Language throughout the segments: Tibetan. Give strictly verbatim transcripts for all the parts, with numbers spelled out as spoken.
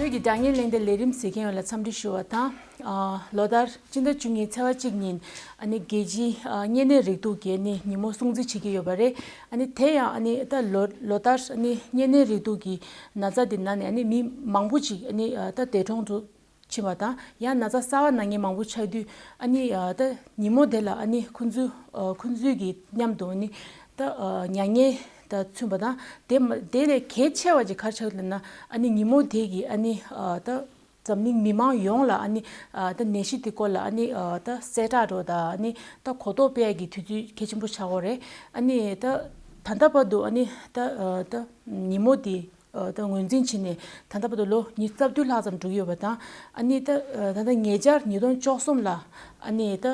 བོད་ཀྱི་དྲ་བརྙན་གླེང་སྟེགས་ལས་རིམ་གཟིགས་མཁན་ཡོངས་ལ་འཚམས་འདྲི་ཞུ་བ་དང་། ཨ། ལོ་ལྟར་སྤྱི་ཟླ་བཅུ་གཉིས་ཚེས་པ་གཅིག་ཉིན་ཨ་ནི་རྒྱལ་སྤྱིའི་ཨ་གཉན་ནད་རེག་དུག་གི་ཨ་ནི་ཉིན་མོ་སྲུང་བརྩི་བྱེད་ཀྱི་ཡོད་པ་རེད། ཨ་ནི་དེ་ཡང་ཨ་ནི་ད་ལོ་ལོ་ལྟར་ཨ་ནི་གཉན་ནད་རེག་དུག་གི་ན་ཚ་དེ་ན་ནས་ཨ་ནི་མི་མང་པོ་ཅིག་ཨ་ནི་ད་འདས་གྲོངས་སུ་ཕྱིན་པ་དང་། ཡང་ན་ཚ་གསར་པ་ན་མཁན་མང་པོ་ཆགས་དུས་ཨ་ནི་ད་ཉིན་མོ་དེ་ལ་ཨ་ནི་ཁོང་ཚོའི་ཁོང་ཚོའི་གི་མཉམ་དུ་ཨ་ནི་ད་མྱ་ངན་དང་མཚུངས་པ་དང་། དེ་མ་དེ་ལས་གལ་ཆེ་བ་ཅིག་ག་རེ་ཆགས་ཡོད་ལབ་ན། ཨ་ནི་ཉིན་མོ་དེ་གི་ཨ་ནི་ད་འཛམ་གླིང་མི་མང་ཡོངས་ལ་ཨ་ནི་ད་ནད་གཞི་དེ་སྐོར་ལ་ཨ་ནི་ད་གསལ་བསྒྲགས་འདྲ་དང་ཨ་ནི་ད་གོ་རྟོགས་སྤེལ་ཡག་གི་དུས་ཚོད་གལ་ཆེན་པོ་ཆགས་ཀྱི་ཡོད་རེད། ཨ་ནི་ད་ད་ལྟ་བར་དུ་ཨ་ནི་ད་ད་ཉིན་མོ་དེ་ད་ངོས་འཛིན་བྱས་ནས་ད་ལྟ་བར་དུ་ལོ་ཉི་ཤུ་རྩ་བདུན་ལྷག་ཙམ་འགྲོ་གི་ཡོད་པ་དང་། ཨ་ནི་ད་ད་ལྟ་ཉེ་ཆར་ཉིས་སྟོང་བཅུ་གསུམ་ལ་ཨ་ནི་ད་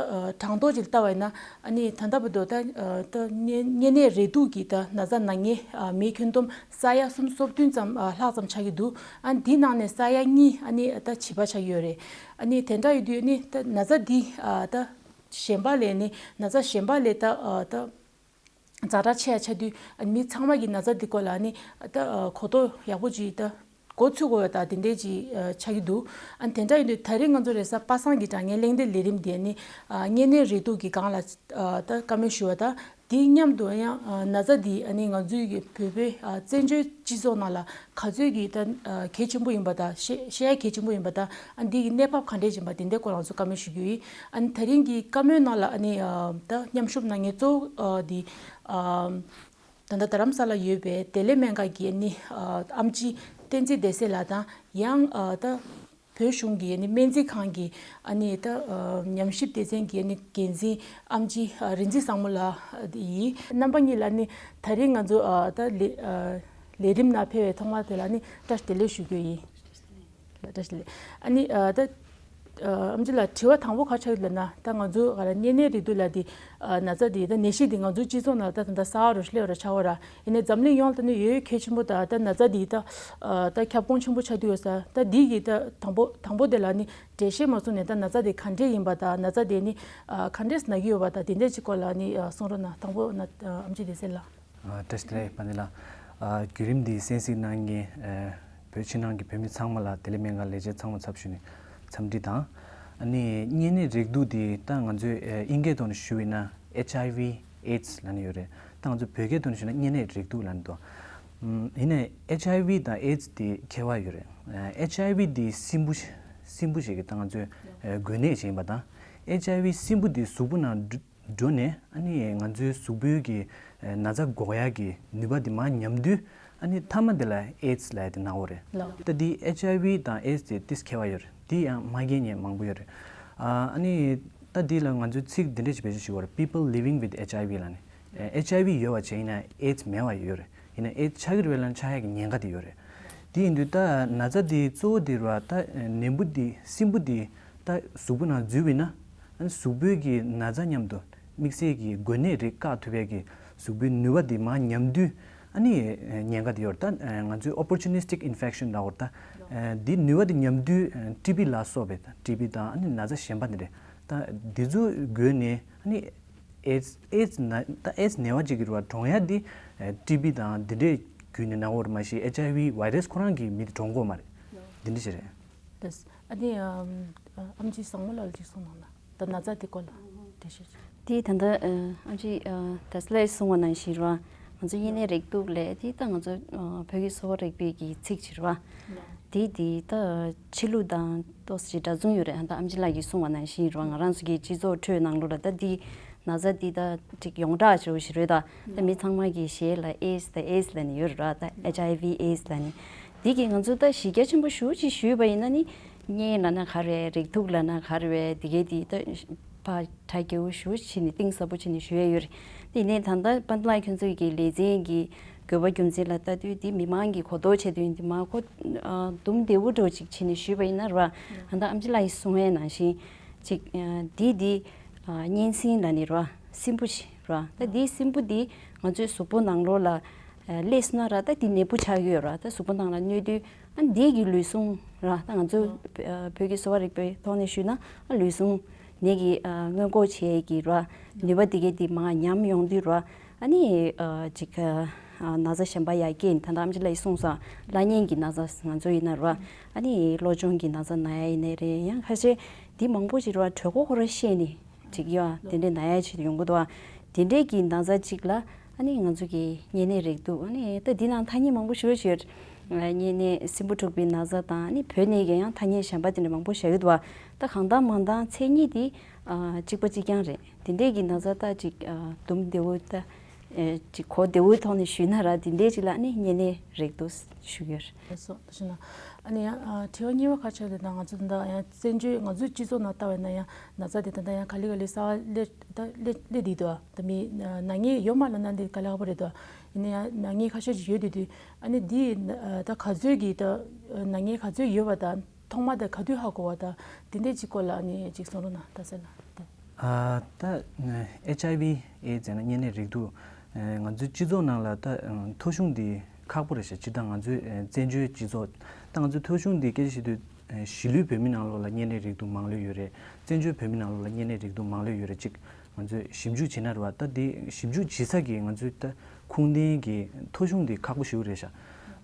གྲངས་ཐོ་ཅིག་ལྟ་བ་ཡིན་ན། ཨ་ནི་ད་ལྟ་བར་དུ་ད་ད་གཉན་གཉན་ནད་རེག་དུག་གི་ད་ན་ཚ་ན་མཁན་མི་ཁྱོན་བསྡོམས་ས་ཡ་སུམ་ཅུ་སོ་བདུན་ཙམ་ལྷག་ཙམ་ཆགས་ཀྱི་འདུག་ཨ་ནི་འདི་ནང་ནས་ས་ཡ་གཉིས་ཨ་ནི་ད་བྱིས་པ་ཆགས་ཀྱི་ཡོད་རེད། ཨ་ནི་དེ་འདྲ་ཡོད་དུས་ཨ་ནི་ད་ན་ཚ་འདི་ད་གཞན་པ་ལས་ནི་ན་ཚ་གཞན་པ་ལས་ད་ད། ཛ་དྲག་ཆེ་ཡ་ཆགས་དུས་ཨ་ནི་མི་ཚང་མ་གི་ན་ཚ་འདི་སྐོར་ལ་ཨ་ནི་ད་གོ་རྟོགས་ཡག་པོ་ཅིག་ད་འགོ་ཚུགས་དགོས་ཡ་ད་དེ་འདྲས་ཅིག་ཆགས་ཀྱི་འདུག་ཨ་ནི་དེ་འདྲ་ཡིན་དུས་ད་རེས་ང་ཚོ་རེས་གཟའ་པ་སངས་ཀྱི་དྲ་བརྙན་གླེང་སྟེགས་ལས་རིམ་འདི་ཨ་ནི་གཉན་ནད་རེག་དུག་གི་སྒང་ལ་ད་བཀའ་མོལ་ཞུ་བ་དང་། དེའི་མཉམ་དུ་ཡང་ན་ཚ་འདི་ཨ་ནི་ང་ཚོའི་གི་བོད་པའི་བཙན་བྱོལ་སྤྱི་ཚོགས་ནང་ལ་ག་ཚོད་ཀྱི་ད་གལ་ཆེན་པོ་ཡིན་པ་དང་། ཤེས་ཤེས་ཡ་གལ་ཆེན་པོ་ཡིན་པ་དང་། ཨ་ནི་འདི་གི་གནས་བབ་ག་འདྲས་ཡིན་པ་དེ་འདྲའི་སྐོར་ང་ཚོ་བཀའ་མོལ་ཞུ་རྒྱུ་ཡིན། ཨ་ནི་ད་རིང་གི་བཀའ་མོལ་ནང་ལ་ཨ་ནི་ད་མཉམ་ཞུགས་གནང་མཁན་གཙོ་བོ་འདི་ད་ལྟ་རྡ་རམ་ས་ལ་ཡོད་པའི་བདེ་ལེགས་སྨན་ཁང་གི་ཨ་ནི་ཨམ་ཆི་བསྟན་འཛིན་བདེ་གསལ་ལགས་དང་། ཡང་ད་བོད་གཞུང་གི་ཨ་ནི་སྨན་རྩིས་ཁང་གི་ཨ་ནི་ད་ཉམས་ཞིབ་སྡེ་ཚན་གྱི་ཨ་ནི་འགན་འཛིན་ཨམ་ཆི་རིག་འཛིན་བཟང་མོ་ལགས་ཡིན། རྣམ་པ་གཉིས་ལ་ཨ་ནི་ད་རིང་ང་ཚོ་ད་ལས་ལས་རིམ་ནང་ཕེབས་པའི་ཐོག་མར་དེ་ལ་ཨ་ནི་བཀྲ་ཤིས་བདེ་ལེགས་ཞུ་རྒྱུ་ཡིན། ལ་བཀྲ་ཤིས་བདེ་ལེགས། ཨ་ནི་ད་ཨམ་ཆི་ལགས་དྲི་བ་དང་པོ་ག་རེ་ཆགས་ཡོད་ལབ་ན། ད་ང་ཚོ་ག་རེ་གཉན་ནད་རེག་དུག་ལབ་དེ་ན་ཚ་དེ་ད་ནད་གཞི་དེ་ང་ཚོའི་སྤྱི་ཚོགས་ནང་ད་ད་ལྟ་གསར་པ་རུ་སླེབས་ར་ཆགས་པ་ར། ཡིན་ནའི་འཛམ་གླིང་ཡོངས་ལ་ད་ནི་ཡོད་ཡོད་གལ་ཆེན་པོ་ད་ད་ན་ཚ་དེ་ད་ད་ཁྱབ་ཁོངས་ཆེན་པོ་ཆགས་དུས་ཡོད་ས། ད་དེ་གི་ད་དང་པོ་དང་པོ་དེ་ལ་ནི་འགྲེལ་བཤད་མ་བཟོ་ནས་ད་ན་ཚ་དེ་ག་འདྲས་ཡིན་པ་དང་། ན་ཚ་དེ་ནི་ག་འདྲས་ན་གི་ཡོད་པ་དང་། དེ་འདྲས་ཅིག་སྐོར་ལ་ནི་གསུང་རོགས་གནང་། དང་པོ་ན་ཨམ་ཆི་བདེ་གསལ་ལགས། ཨ། བཀྲ་ཤིས་བདེ་ལེགས་པཱ་ཎི་ལགས། ཨ། བརྒྱུད་རིམ་འདི་གསན་གཟིགས་གནང་མཁན་ཨ་བོད་ཕྱི་ནང་གི་བོད་མི་ཚང་མ་ལ་བདེ་ལེགས་སྨན་ཁང་ལས་བྱེད་ཚང་མ་ཚབ་ཞུས་ནས་འཚམས་འདྲི་དང་། ཨ་ནི་གཉན་ནད་རེག་དུག་འདི་ད་ང་ཚོས་ཨ་དབྱིན་སྐད་ཐོག་ནས་ཞུས་པ་ཡིན་ན་ཨེཆ་ཨའི་ཝི་ཨེ་ཌི་སི་ལབ་ནས་ཡོད་རེད། ད་ང་ཚོ་བོད་སྐད་ཐོག་ནས་ཞུས་ན་གཉན་ནད་རེག་དུག་ལབ་ནས་འདུག་ཨམ། ཡིན་ནའི་ཨེཆ་ཨའི་ཝི་དང་ཨེ་ཌི་སི་འདི་ཁྱད་པར་ཡོད་རེད། ཨ། ཨེཆ་ཨའི་ཝི་འདི་སྲིན་འབུ་སྲིན་འབུ་ཞིག་གི་ད་ང་ཚོའི་ཨ་འགོས་ནད་ཅིག་ཡིན་པ་དང་། ཨེཆ་ཨའི་ཝི་སྲིན་འབུ་འདི་གཟུགས་པོ་ནང་འགྲོ་འགྲོ་ནས་ཨ་ནི་ང་ཚོའི་གཟུགས་པོའི་གི་ན་ཚ་འགོག་ཡག་གི་ནུས་པ་དེ་མར་ཉམས་དུས། ཨ་ནི་མཐའ་མ་དེ་ལ་ཨེ་ཌི་སི་ལབ་ཡག་དེ་ན་གི་རེད། ལགས། ད་འདི་ཨེཆ་ཨའི་ཝི་དང་ཨེ་ཌི་སི་དེ་ཏིས་ཁྱད་པར་ཡོད་རེད། དེ་ཡང་མ་རྒན་ཉེ་མང་པོ་ཡོད་རེད། ཨ་ནི་ད་འདི་ལ་ང་ཚོའི་ཚིག་འདི་འདྲས་ཅིག་བེད་སྤྱོད་བྱེད་ཀྱི་ཡོད་རེད། People living with H I V ལབ་ནས། ཨེཆ་ཨའི་ཝི་ཡོད་པ་བྱས་ཡིན་ན་ཨེ་ཌི་སི་མེད་པ་ཡོད་རེད། ཡིན་ན་ཨེ་ཌི་སི་ཆགས་ཀྱི་རེད་པས་ལབ་ན་ཆགས་ཡག་གི་ཉེན་ཁ་དེ་ཡོད་རེད། དེ་ཡིན་དུས་ད་ན་ཚ་དེ་གཙོ་བོ་དེ་རེད་པ། ད་ནད་འབུ་དེ་སྲིན་འབུ་དེ་ད་གཟུགས་པོ་ནང་འཛུལ་བ་ཡིན་ན། ཨ་ནི་གཟུགས་པོའི་གི་ན་ཚ་མཉམ་དུ་དམིགས་བསལ་གྱི་འགོས་ནད་རིགས་བཀག་ཐུབ་པའི་གི་གཟུགས་པོའི་ནུས་པ་དེ་མར་ཉམས་དུས། ཨ་ནི་ཉེན་ཁ་དེ་ཡོད་རེད། ད་ང་ཚོའི་opportunistic infection ལབ་ཀྱི་ཡོད་རེད། ད་འདི་ནུས་པ་དེ་ཉམས་དུས་ཊི་བི་ལ་སོགས་པའི་ཊི་བི་དང་ཨ་ནི་ན་ཚ་གཞན་པ་འདི་འདྲས། ད་འདི་ཚོ་འགོས་ནས་ཨ་ནི་ཨེ་ཌི་སི་ཨེ་ཌི་སི་ན་ད་ཨེ་ཌི་སི་ནད་པ་ཅིག་གི་རེད་པ་གྲོངས་ཡག་དེ་ཊི་བི་དང་འདི་འདྲས་བརྒྱུད་ནས་ན་གི་རེད་མ་གཞི་ཨེཆ་ཨའི་ཝི་བྷའི་རས་ཁོ་རང་གིས་མི་དེ་གྲོངས་ཀྱི་ཡོད་མ་རེད། འདི་འདྲས་ཞིག་རེད། ལགས། ཨ་ནི་ཨམ་ཨམ་ཆི་བཟང་མོ་ལགས་ལ་ཅིག་གསུང་གནང་ན། ད་ན་ཚ་དེ་སྐོར་ལ་འགྲེལ་བཤད་ཅིག་དེ་ད་ལྟ་ཨམ་ཆི་བདེ་གསལ་ལགས་གསུངས་པ་ནང་བཞིན་རེད་པ། ང་ཚོ་གཉན་ནད་རེག་དུག་ལབ་དེ་ད་ང་ཚོ་བོད་ཀྱི་གསོ་བ་རིག་པའི་གི་ཚིག་ཅིག་རེད་པ། དེ་དེ་ད་ཕྱི་ལུགས་དང་ཏོག་ཙམ་འདྲ་མཚུངས་ཡོད་རེད། ད་ཨམ་ཆི་ལགས་ཀྱིས་གསུངས་པ་ནང་བཞིན་རེད་པ། ང་རང་ཚོ་གི་སྤྱི་ཚོགས་ཁྲོད་ནང་ལོགས་ལ་ད་དེ་ན་ཚ་འདི་ད་ཅིག་ཡོངས་གྲགས་ཆེ་བོ་ཞིག་རེད། ད་ད་མི་ཚང་མ་གི་ཞལ་ལ་ཨེ་ཌི་སི་ད་ཨེ་ཌི་སི་ལབ་ནས་ཡོད་རེད་པ། ད་ཨེཆ་ཨའི་ཝི་ཨེ་ཌི་སི་ལབ་ནས། འདི་གི་ང་ཚོ་ད་གཞི་རྒྱ་ཆེན་པོ་ཞེ་པོ་ཅིག་ཞུས་པ་ཡིན་ན་ནི། གཉན་ལབ་ན་ག་རེ་རེད། རེག་དུག་ལབ་ན་ག་རེ་རེད། འདི་གའི་འདི་ད་ཕར་གྲ་རྒྱས་པོ་ཞེ་པོ་ཅིག་བྱས་ནས་གཏིང་ཟབ་པོ་བྱས་ནས་ཞུ་ཡག་ཡོད་རེད། དེ་ནས་ད་ལྟ་པཱ་ཎི་ལགས་ཁྱོད་ཚོ་གི་ལེ་ཚན་གྱི་དགོས་པ་རྒྱུ་མཚན་ལ་ལྟ་དུས་འདི་མི་མང་གིས་གོ་རྟོགས་བྱེད་དུས་འདི་མར་ཁོ་ཨ་དུམ་བདེ་པོ་འདྲ་བོ་ཅིག་བྱས་ནས་ཞུས་པ་ཡིན་ན་རེད་པ། ད་ལྟ་ཨམ་ཆི་ལགས་ཀྱིས་གསུངས་པའི་ནང་བཞིན་ཅིག་ཨ་འདི་འདི་ཨ་གཉན་སྲིན་ལབ་ནི་རེད་པ། སྲིན་འབུ་ཞིག་རེད་པ། ད་འདིའི་སྲིན་འབུ་འདི་ང་ཚོའི་གཟུགས་པོ་ནང་ལོགས་ལ་ཨ་སླེབས་སོང་ན་ར། ད་འདི་ནད་འབུ་ཆགས་ཀྱི་ཡོད་ར། ད་གཟུགས་པོ་ནང་ལ་གནོད་དུས་ཨ་འདི་གི་ལུས་ཟུངས་ར། ད་ང་ཚོ་ཨ་བོད་ཀྱི་གསོ་བ་རིག་པའི་ཐོག་ནས་ཞུས་ན་ཨ་ལུས་ཟུངས་ནད་ཀྱི་ཨ་སྔོན་འགོག་བྱེད་ཀྱི་ར་ནུས་པ་འདི་གའི་འདི་མར་ཉམས་ཡོང་དུས་ར། ཨ་ནི་ཨ་ཅིག་ཨ་ ན་ཚ་གཞན་པ་ཡར་སྐྱེས་ནས། ད་ལྟ་ཨེམ་ཆི་ལགས་ཀྱིས་གསུངས་སོང་། བླ་གཉན་གྱི་ན་ཚ་ང་ཚོ་ཡིན་ན་རེད་བ། ཨ་ནི་གློ་གཅོང་གི་ན་ཚ་ན་ཡ་ཡིན་ནའི་རེད། ཡང་ཁ་ཤས་འདི་མང་པོ་ཞིག་རེད་བ། གྲོད་ཁོག་ཁོ་རང་བཤལ་ནས་ཅིག་ཡོད་དེ་འདྲའི་ན་ཡ་ཅིག་ཡོང་གི་འདུག་བ། དེ་འདྲའི་གི་ན་ཚ་ཅིག་ལ་ཨ་ནི་ང་ཚོ་གི་གཉན་ནད་རེག་དུག་ཨ་ནི་ད་འདི་ནང་ཐ་སྙད་མང་པོ་ཞེ་པོ་ཅིག་ཡོད། གཉན་ནད་སྲིན་འབུ་འཁྲུགས་པའི་ན་ཚ་དང་། ཨ་ནི་བོད་ནས་ཀྱང་ཡང་ཐ་སྙད་གཞན་པ་དེ་འདྲ་མང་པོ་བཞག་གི་འདུག་བ། ད་གང་ལྟར་མང་ལྟར་མཚན་ཉིད་དེ་གཅིག་པ་གཅིག་རྐྱང་རེད། དེ་འདྲའི་གི་ན་ཚ་ད་ཅིག་དུམ་བདེ་བོ་ད། ཨེ། ཅིག་གོ་བདེ་བོའི་ཐོག་ནས་ཞུས་ན་ར། དེ་འདྲའི་ཅིག་ལ་ཨ་ནི་གཉན་ནད་རེག་དུག་ཞུ་གི་ཡོད། ལགས་སོ། ད་ཤི་ན། ཨ་ནི་ཡང་ཨ་དྲི་བ་གཉིས་པ་ག་ཆགས་དེ་ད་ང་ཚོ་ད་ཡང་བཙན་བྱོལ་ང་ཚོའི་སྤྱི་ཚོགས་ནང་ལྟ་བས་ན་ཡང་ན་ཚ་དེ་ད་ལྟ་ཡང་ག་ལེ་ག་ལེ་གསར་པ་སླེབས་ད་སླེབས་སླེབས་བསྡད་འདུག་ད་མི་ན་མཁན་ཡོད་མ་རེད་ན་འདི་ག་ལེ་ཁག་པོ་རེད་འདུག་ཡིན་ན་ཡང་ན་མཁན་ཁ་ཤས་ཅིག་ཡོད་བསྡད་དུས། ཨ་ནི་འདི་ད་ག་ཚོད་ཀྱི་ད་ན་མཁན་ག་ཚོད་ཡོད་པ་དང་། ཐོག་མ་དེ་ག་དུས་ཧ་གོ་བ་དང་། དེ་འདྲའི་ཅིག་སྐོར་ལ་ཨ་ནི་ཅིག་གསུང་རོགས་གནང་། ད་ཟེར་ན་དེ། ཨ། ད་ཨེཆ་ཨའི་ཝི་ཨེ་ཛི་ཟེར་ན་གཉན་ནད་རེག་དུག་ཨ། ང་ཚོའི་སྤྱི་ཚོགས་ནང་ལ་ད་ཨ་ཐོ་གཞུང་འདི་ཁག་པོ་རེད་ཤག་སྤྱིར་བཏང་ང་ཚོའི་ཨ་བཙན་བྱོལ་སྤྱི་ཚོགས། ད་ང་ཚོའི་ཐོ་གཞུང་འདི་སྐད་ཆ་བཤད་དུས་ཨ་གཞིས་ལུས་བོད་མི་ནང་ལོགས་ལ་གཉན་ནད་རེག་དུག་མང་ལོས་ཡོད་རེད། བཙན་བྱོལ་བོད་མི་ནང་ལོགས་ལ་གཉན་ནད་རེག་དུག་མང་ལོས་ཡོད་རེད། ཅིག་ང་ཚོས་ཞིབ་འཇུག་བྱེད་ན་རེད་བ། ད་འདི་ཞིབ་འཇུག་བྱེད་ས་གི་ང་ཚོའི་ད་ཁུངས་ལྡན་གྱི་ཐོ་གཞུང་འདི་ཁག་པོ་ཞེ་པོ་རེད་ཤག་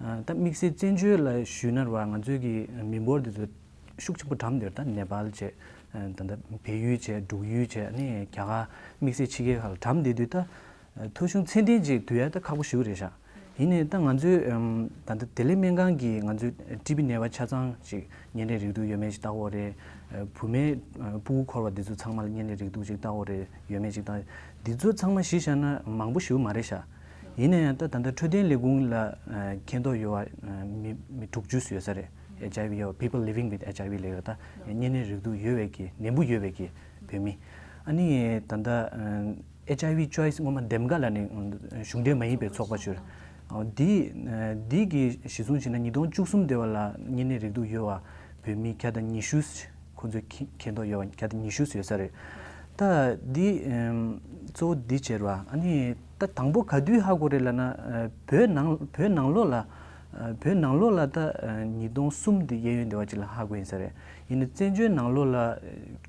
ཨ། ད་དམིགས་བསལ་བཙན་བྱོལ་ལ་ཞུས་ན་རེད་བ། ང་ཚོའི་གི་མི་འབོར་འདི་ཚོ་ཤུགས་ཆེན་པོ་གྲམ་སྡོད། ད་ནེ་པཱལ་བྱས། ཨ། ད་ད་བལ་ཡུལ་བྱས། འབྲུག་ཡུལ་བྱས། ཨ་ནི་རྒྱ་གར་དམིགས་བསལ་ཕྱི་རྒྱལ་ཁག་ལ་གྲམ་སྡོད་དུས། ད་ཐོ་གཞུང་ཚད་ལྡན་ཅིག་བསྡུ་ཡ་ད་ཁག་པོ་ཞེ་པོ་རེད་ཤག་ཡིན་ནའི་ད་ང་ཚོའི་ཨམ། ད་ལྟ་བདེ་ལེགས་སྨན་ཁང་གིས་ང་ཚོའི་ཊི་བི་ནད་པ་ཆ་ཚང་ཞིག་གཉན་ནད་རེག་དུག་ཡོད་མེད་ཅིག་བལྟ་གི་ཡོད་རེད། ཨ། བུད་མེད་ཨ་ཕྲུ་གུ་འཁོར་བ་འདི་ཚོ་ཚང་མ་ལ་གཉན་ནད་རེག་དུག་ཅིག་བལྟ་གི་ཡོད་རེད། ཡོད་མེད་ཅིག་བལྟ། འདི་ཚོ་ཚང་མ་གཞི་བཞག་ན་མང་པོ་ཞེ་པོ་མ་རེད་ཤག་ཡིན་ན་ཡང་ད་ད་ལྟ་འཕྲོད་བསྟེན་ལས་ཁུངས་ལ་ཨ་མཁྱེན་རྟོགས་ཡོད་པ་ཨ་མི་མི་དྲུག་ཅུ་ཙམ་ཡོད་ས་རེད། ཨེཆ་ཨའི་ཝི་ཡོད་པ། People living with H I V ལབ་ཡོད། ད་གཉན་ནད་རེག་དུག་ཡོད་པའི་གི་ནད་འབུ་ཡོད་པའི་གི་བོད་མི། ཨ་ནི་ད་ལྟ་ཨ་ཨེཆ་ཨའི་ཝི་ཅོའི་སི་སྔོན་མ་འདེམས་ཀ་ལབ་ནས་གཞུང་འབྲེལ་མ་ཡིན་པའི་ཚོགས་པ་ཅིག་ཡོད་རེད། འདི་འདི་གི་གཞི་བཟུང་བྱས་ན་ཉིས་སྟོང་བཅུ་གསུམ་དེ་བ་ལ་གཉན་ནད་རེག་དུག་ཡོད་པ་བོད་མི་བརྒྱ་དང་ཉི་ཤུ། ཁོ་ཚོས་མཁྱེན་མཁྱེན་རྟོགས་ཡོད་པ་བརྒྱ་དང་ཉི་ཤུ་ཙམ་ཡོད་ས་རེད། ད་འདི་ཨམ་གཙོ་བོ་འདི་བྱས་རེད་བ། ཨ་ནི་ད་དང་པོ་ག་དུས་ཧ་གོ་རེད་ལབ་ན། ཨ། བོད་ནང་བོད་ནང་ལོགས་ལ། ཨ། བོད་ནང་ལོགས་ལ་ད་ཨ་ཉིས་སྟོང་གསུམ་དེ་གཡས་གཡོན་དེ་བ་ཅིག་ལ་ཧ་གོ་ཡིན་ས་རེད། ཡིན་ནའི་བཙན་བྱོལ་ནང་ལོགས་ལ་ཨ་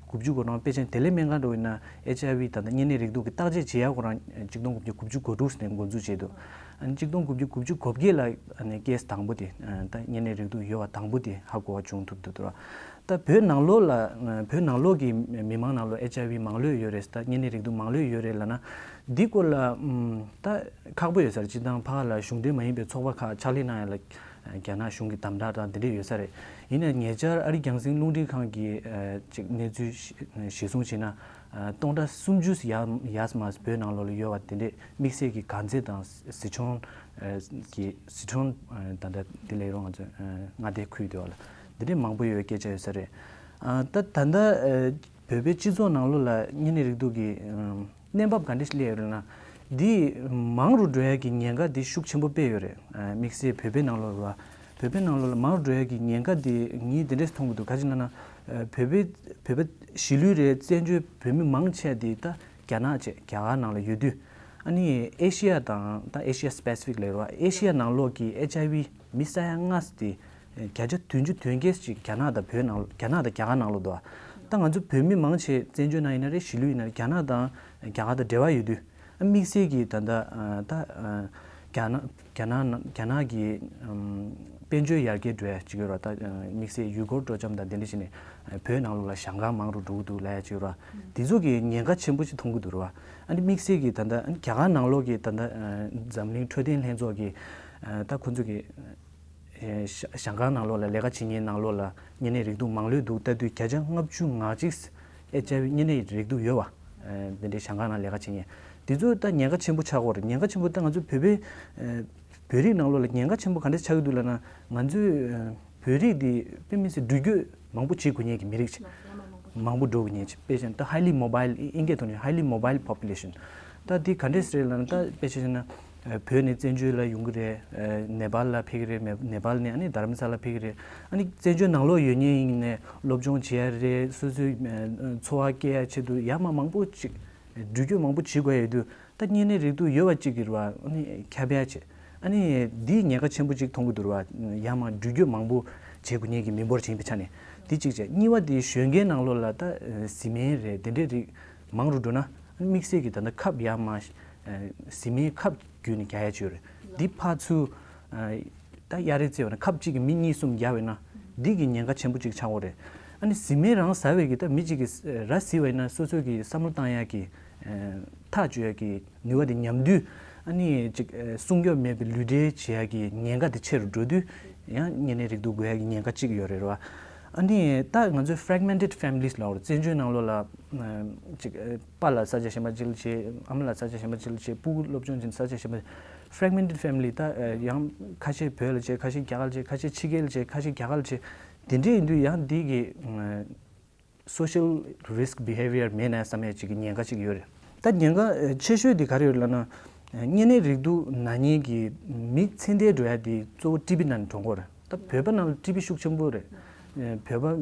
དགུ་བཅུ་གོ་གྲངས། དཔེ་ཆ་བདེ་ལེགས་སྨན་ཁང་འདྲ་བོ་ཡིན་ན་ཨེཆ་ཨའི་ཝི་ད་ལྟ་གཉན་ནད་རེག་དུག་གི་བརྟག་དཔྱད་བྱེད་ཡག་ཁོ་རང་ཨ་གཅིག་སྟོང་དགུ་བརྒྱ་དགུ་བཅུ་གོ་དྲུག་ནས་འགོ་འཛུགས་བྱས་འདུག་ཨ་ནི་གཅིག་སྟོང་དགུ་བརྒྱ་དགུ་བཅུ་གོ་བརྒྱད་ལ་ཨ་ནི་ཀེ་སི་དང་པོ་དེ། ཨ། ད་གཉན་ནད་རེག་དུག་ཡོད་པ་དང་པོ་དེ་ཧ་གོ་བ་བྱུང་ཐུབ་འདུག་འདུག་ར། ད་བོད་ནང་ལོགས་ལ་བོད་ནང་ལོགས་ཀྱི་མི་མང་ནང་ལོགས་ཨེཆ་ཨའི་ཝི་མང་ལོས་ཡོད་རེད། ད་གཉན་ནད་རེག་དུག་མང་ལོས་ཡོད་རེད་ལབ་ན། འདི་སྐོར་ལ་ཨམ་ད་ཁག་པོ་ཡོད་ས་རེད། སྤྱིར་བཏང་ཕར་ལ་གཞུང་འབྲེལ་མ་ཡིན་པའི་ཚོགས་པ་ཁག་ཕྱག་ལས་གནང་ཡ་ལ་རྒྱ་ནག་གཞུང་གི་དམ་དྲག་དང་འདི་འདྲས་ཡོད་ས་རེད། ཡིན་ནའི་ཉེ་ཆར་ཨ་རི་རྒྱང་སྲིང་རླུང་འཕྲིན་ཁང་གིས་ཨ་ཅིག་གནས་ཚུལ་གཞི་བཟུང་བྱས་ན། ཨ། སྟོང་ཕྲག་སུམ་ཅུ་ཡར་ཡར་མར་བོད་ནང་ལོགས་ལ་ཡོད་པ་དེ་འདྲས་དམིགས་བསལ་གྱི་དཀར་མཛེས་དང་ཟི་ཁྲོན། ཨ། གྱི་ཟི་ཁྲོན། ཨ། ད་ལྟ་དེ་ལས་རོང་ང་ཚོ་ཨ་མངའ་སྡེ་ཁུལ་དེ་བ་ལ་འདི་འདྲས་མང་པོ་ཡོད་པའི་སྐད་ཆ་ཡོད་ས་རེད། ཨ། ད་ད་ལྟ་ཨ་བོད་པའི་སྤྱི་ཚོགས་ནང་ལོགས་ལ་གཉན་ནད་རེག་དུག་གི་ཨ་གནས་བབ་ག་འདྲས་ཤིག་སླེབས་ཡོད་རེད་ན། འདི་མང་རུ་འགྲོ་ཡ་གི་ཉེན་ཁ་འདི་ཤུགས་ཆེན་པོ་དཔེ་ཡོད་རེད། ཨ། དམིགས་བསལ་བོད་པའི་ནང་ལོགས་ལ། བོད་པའི་ནང་ལོགས་ལ་མང་རུ་འགྲོ་ཡ་གི་ཉེན་ཁ་འདི་ངས་འདི་འདྲས་མཐོང་གི་འདུག་ག་ཅི་ལབ་ན། ཨ། བོད་པའི་བོད་པ་གཞིས་ལུས་རེད། བཙན་བྱོལ་བོད་མི་མང་ཆེ་འདི་ད་རྒྱ་ནག་བྱས་རྒྱ་གར་ནང་ལ་ཡོད་དུས། ཨ་ནི་ཨེ་ཤི་ཡ་དང་ད་ཨེ་ཤི་ཡ་སི་པེ་སི་ཕིག་ལབ་རེད་བ། ཨེ་ཤི་ཡ་ནང་ལོགས་ཀྱི་ཨེཆ་ཨའི་ཝི་མི་ས་ཡ་ལྔ་དེ་བརྒྱ་ཆ་བདུན་ཅུ་དོན་བརྒྱད་ཅིག་རྒྱ་ནག་དང་བོད་ནང་རྒྱ་ནག་དང་རྒྱ་གར་ནང་ལོགས་འདུག་ད་ང་ཚོ་བོད་མི་མང་ཆེ་བཙན་བྱོལ་ནང་ཡིན་ན་རེད། གཞིས་ལུས་ཡིན་ན་རེད། རྒྱ་ནག་དང་རྒྱ་གར་དང་འབྲེལ་བ་ཡོད་དུས། ཨ། དམིགས་བསལ་གྱི་ད་ལྟ་ཨ་ད་ཨ་རྒྱ་ནག་རྒྱ་ནག་ནང་རྒྱ་ནག་གི་ཨམ་དཔལ་འབྱོར་ཡར་རྒྱས་འགྲོ་ཡ་ཅིག་ཡོད་ར། ད་ཨ་དམིགས་བསལ་ཡུལ་སྐོར་སྤྲོ་འཆམ་དང་དེ་འདྲ་བྱས་ནས་ཨ་བོད་ནང་ལོགས་ལ་ཞང་ཀང་མང་རུ་འགྲོ་གི་འདུག་ལབ་ཡ་ཅིག་ཡོད་ར། དེ་ཚོ་གི་ཉེན་ཁ་ཆེན་པོ་ཅིག་མཐོང་གི་འདུག་ར། ཨ་ནི་དམིགས་བསལ་གྱི་ད་ལྟ་ཨ་རྒྱ་གར་ནང་ལོགས་ཀྱི་ད་ལྟ་ཨ་འཛམ་གླིང་འཕྲོད་བསྟེན་ལྷན་ཚོགས་ཀྱི་ཨ་ད་ཁོ་ཚོ་གི་ཨེ་ཞང་ཞང་ཀང་ནང་ལོགས་ལ་ལས་ཀ་བྱེད་མཁན་ནང་ལོགས་ལ་གཉན་ནད་རེག་དུག་མང་ལོས་འདུག་ལྟ་དུས་བརྒྱ་ཆ་ལྔ་བཅུ་ང་གཅིག་ཨེཆ་ཨའི་ཝི་གཉན་ནད་རེག་དུག་ཡོད་པ། ཨེ་འདི་འདྲའི་ཞང་ཀང་ནང་ལས་ཀ་བྱེད་མཁན་དེ་ཚོ་ད་ཉེན་ཁ་ཆེན་པོ་ཆགས་ཀྱི་ཡོད་རེད། ཉེན་ཁ་ཆེན་པོ་ད་ང་ཚོ་བོད་པའི་ཨེ་བོད་རིགས་ནང་ལོགས་ལ་ཉེན་ཁ་ཆེན་པོ་ག་འདྲ་ཆགས་ཀྱི་འདུག་ལབ་ན། ང་ཚོའི་ཨེ་བོད་རིགས་འདི་དཔེ་མི་སྲིད་འགྲུལ་སྐྱོད་མང་པོ་བྱེད་དགོས་མཁན་གྱི་མི་རིགས་ཅིག་མང་པོ་འགྲོ་གི་ཉེན་ཆེ། དཔེ་བཞག་ན་ད་highly mobile། ཨིན་སྐད་ཐོག་ནས་highly mobile population། ད་འདི་ག་འདྲས་རེད་ལབ་ན། ད་དཔེ་ཆ་བཞག་ན་ཨ་བོད་ནས་བཙན་བྱོལ་ལ་ཡོང་གི་རེད། ཨ་ནེ་པཱལ་ལ་ཕེབས་ཀྱི་རེད། མེ་ནེ་པཱལ་ནས་ཨ་ནི་དྷ་རམ་ས་ལ་ཕེབས་ཀྱི་རེད། ཨ་ནི་བཙན་བྱོལ་ནང་ལོགས་ཡོད་མཁན་ཡིན་ནའི་སློབ་སྦྱོང་བྱེད་ཡ་རེད། སོ་སོའི་ཨ་འཚོ་བ་སྐྱེལ་ཡ་ཆེད་དུ་ཡར་མར་མང་པོ་ཅིག་འགྲུལ་སྐྱོད་མང་པོ་བྱེད་དགོས་ཡ་ཡོད་དུས། ད་གཉན་ནད་རེག་དུག་ཡོད་པ་གཅིག་གི་རེད་བ། ཨ་ནི་ཁྱབ་ཡ་བྱེད། ཨ་ནི་འདིའི་ཉེན་ཁ་ཆེན་པོ་གཅིག་མཐོང་གི་འདུག་རེད་བ། ཡར་མར་འགྲུལ་སྐྱོད་མང་པོ་བྱེད་དགོས་མཁན་གྱི་མི་འབོར་ཅིག་ཡིན་པའི་ཆ་ནས་འདི་གཅིག་བྱས། གཉིས་པ་འདི་གཞོན་སྐྱེས་ནང་ལོགས་ལ་ད་བཟི་སྨན་རེད། དེ་འདྲའི་རིགས་མང་རུ་འགྲོ་ན། ཨ་ནི་དམིགས་བསལ་གྱི་ད་ལྟ་ཁབ་ཡར་མར་བཟི་སྨན་ཁབ་བརྒྱུད་ནས་རྒྱག་ཡ་ཅིག་ཡོད་རེད། འདི་ཕར་ཚུར་ད་གཡར་རེས་བྱས་པ་ན་ཁབ་གཅིག་གི་མི་གཉིས་གསུམ་རྒྱག་པ་ན་འདི་གི་ཉེན་ཁ་ཆེན་པོ་གཅིག་ཆགས་ཀྱི་ཡོད་རེད། ཨ་ནི་བཟི་སྨན་རང་ཟ་བའི་གི་ད་མི་གཅིག་གིས་ར་བཟི་བ་ཡིན་ན་སོ་སོ་གི་བསམ་བློ་བཏང་ཡག་གི་ཐག་གཅོད་ཡག་གི་ནུས་པ་དེ་ཉམས་དུས། ཨ་ནི་ཅིག་ཨ་སྲུང་སྐྱོབ་མེད་པའི་ལུས་འབྲེལ་བྱེད་ཡག་གི་ཉེན་ཁ་དེ་ཆེ་རུ་འགྲོ་དུས་ཡང་གཉན་ནད་རེག་དུག་འགོས་ཡག་གི་ཉེན་ཁ་གཅིག་ཡོད་རེད་བ། ཨ་ནི་ད་ང་ཚོའི་fragmented families ལབ་ཡོད་རེད། བཙན་བྱོལ་ནང་ལོགས་ལ་ཨ་ཅིག་ཨ་པ་ལ་ས་ཆ་གཞན་པ་ཅིག་ལ་བྱེད། ཨ་མ་ལ་ས་ཆ་གཞན་པ་ཅིག་ལ་བྱེད། སྤུ་གུ་སློབ་སྦྱོང་བྱེད་ས་ཆ་གཞན་པ། Fragmented family ད་ཨ་ཡང་ཁ་ཤས་བོད་ལ་བྱེད། ཁ་ཤས་རྒྱ་གར་ལ་བྱེད། ཁ་ཤས་ཕྱི་རྒྱལ་ལ་བྱེད། ཁ་ཤས་རྒྱ་གར་ལ་བྱེད། དེ་འདྲ་ཡིན་དུས་ཡང་འདི་གི་ཨ་social risk behavior མེད་ན་བསམ་ཡས་ཅིག་གི་ཉེན་ཁ་ཅིག་ཡོད་རེད། ད་ཉེན་ཁ་ཨ་ཆེ་ཤོས་དེ་ག་རེ་ཡོད་ལབ་ན། ཨ་གཉན་ནད་རེག་དུག་ན་མཁན་གྱི་མི་ཚེ་འདས་འགྲོ་ཡ་དེ་གཙོ་བོ་ཊི་བི་ནང་ནས་གྲོངས་ཀྱི་ཡོད་རེད། ད་བོད་པ་ནང་ལ་ཊི་བི་ཤུགས་ཆེན་པོ་རེད། ཨ་བོད་པ་ཨ་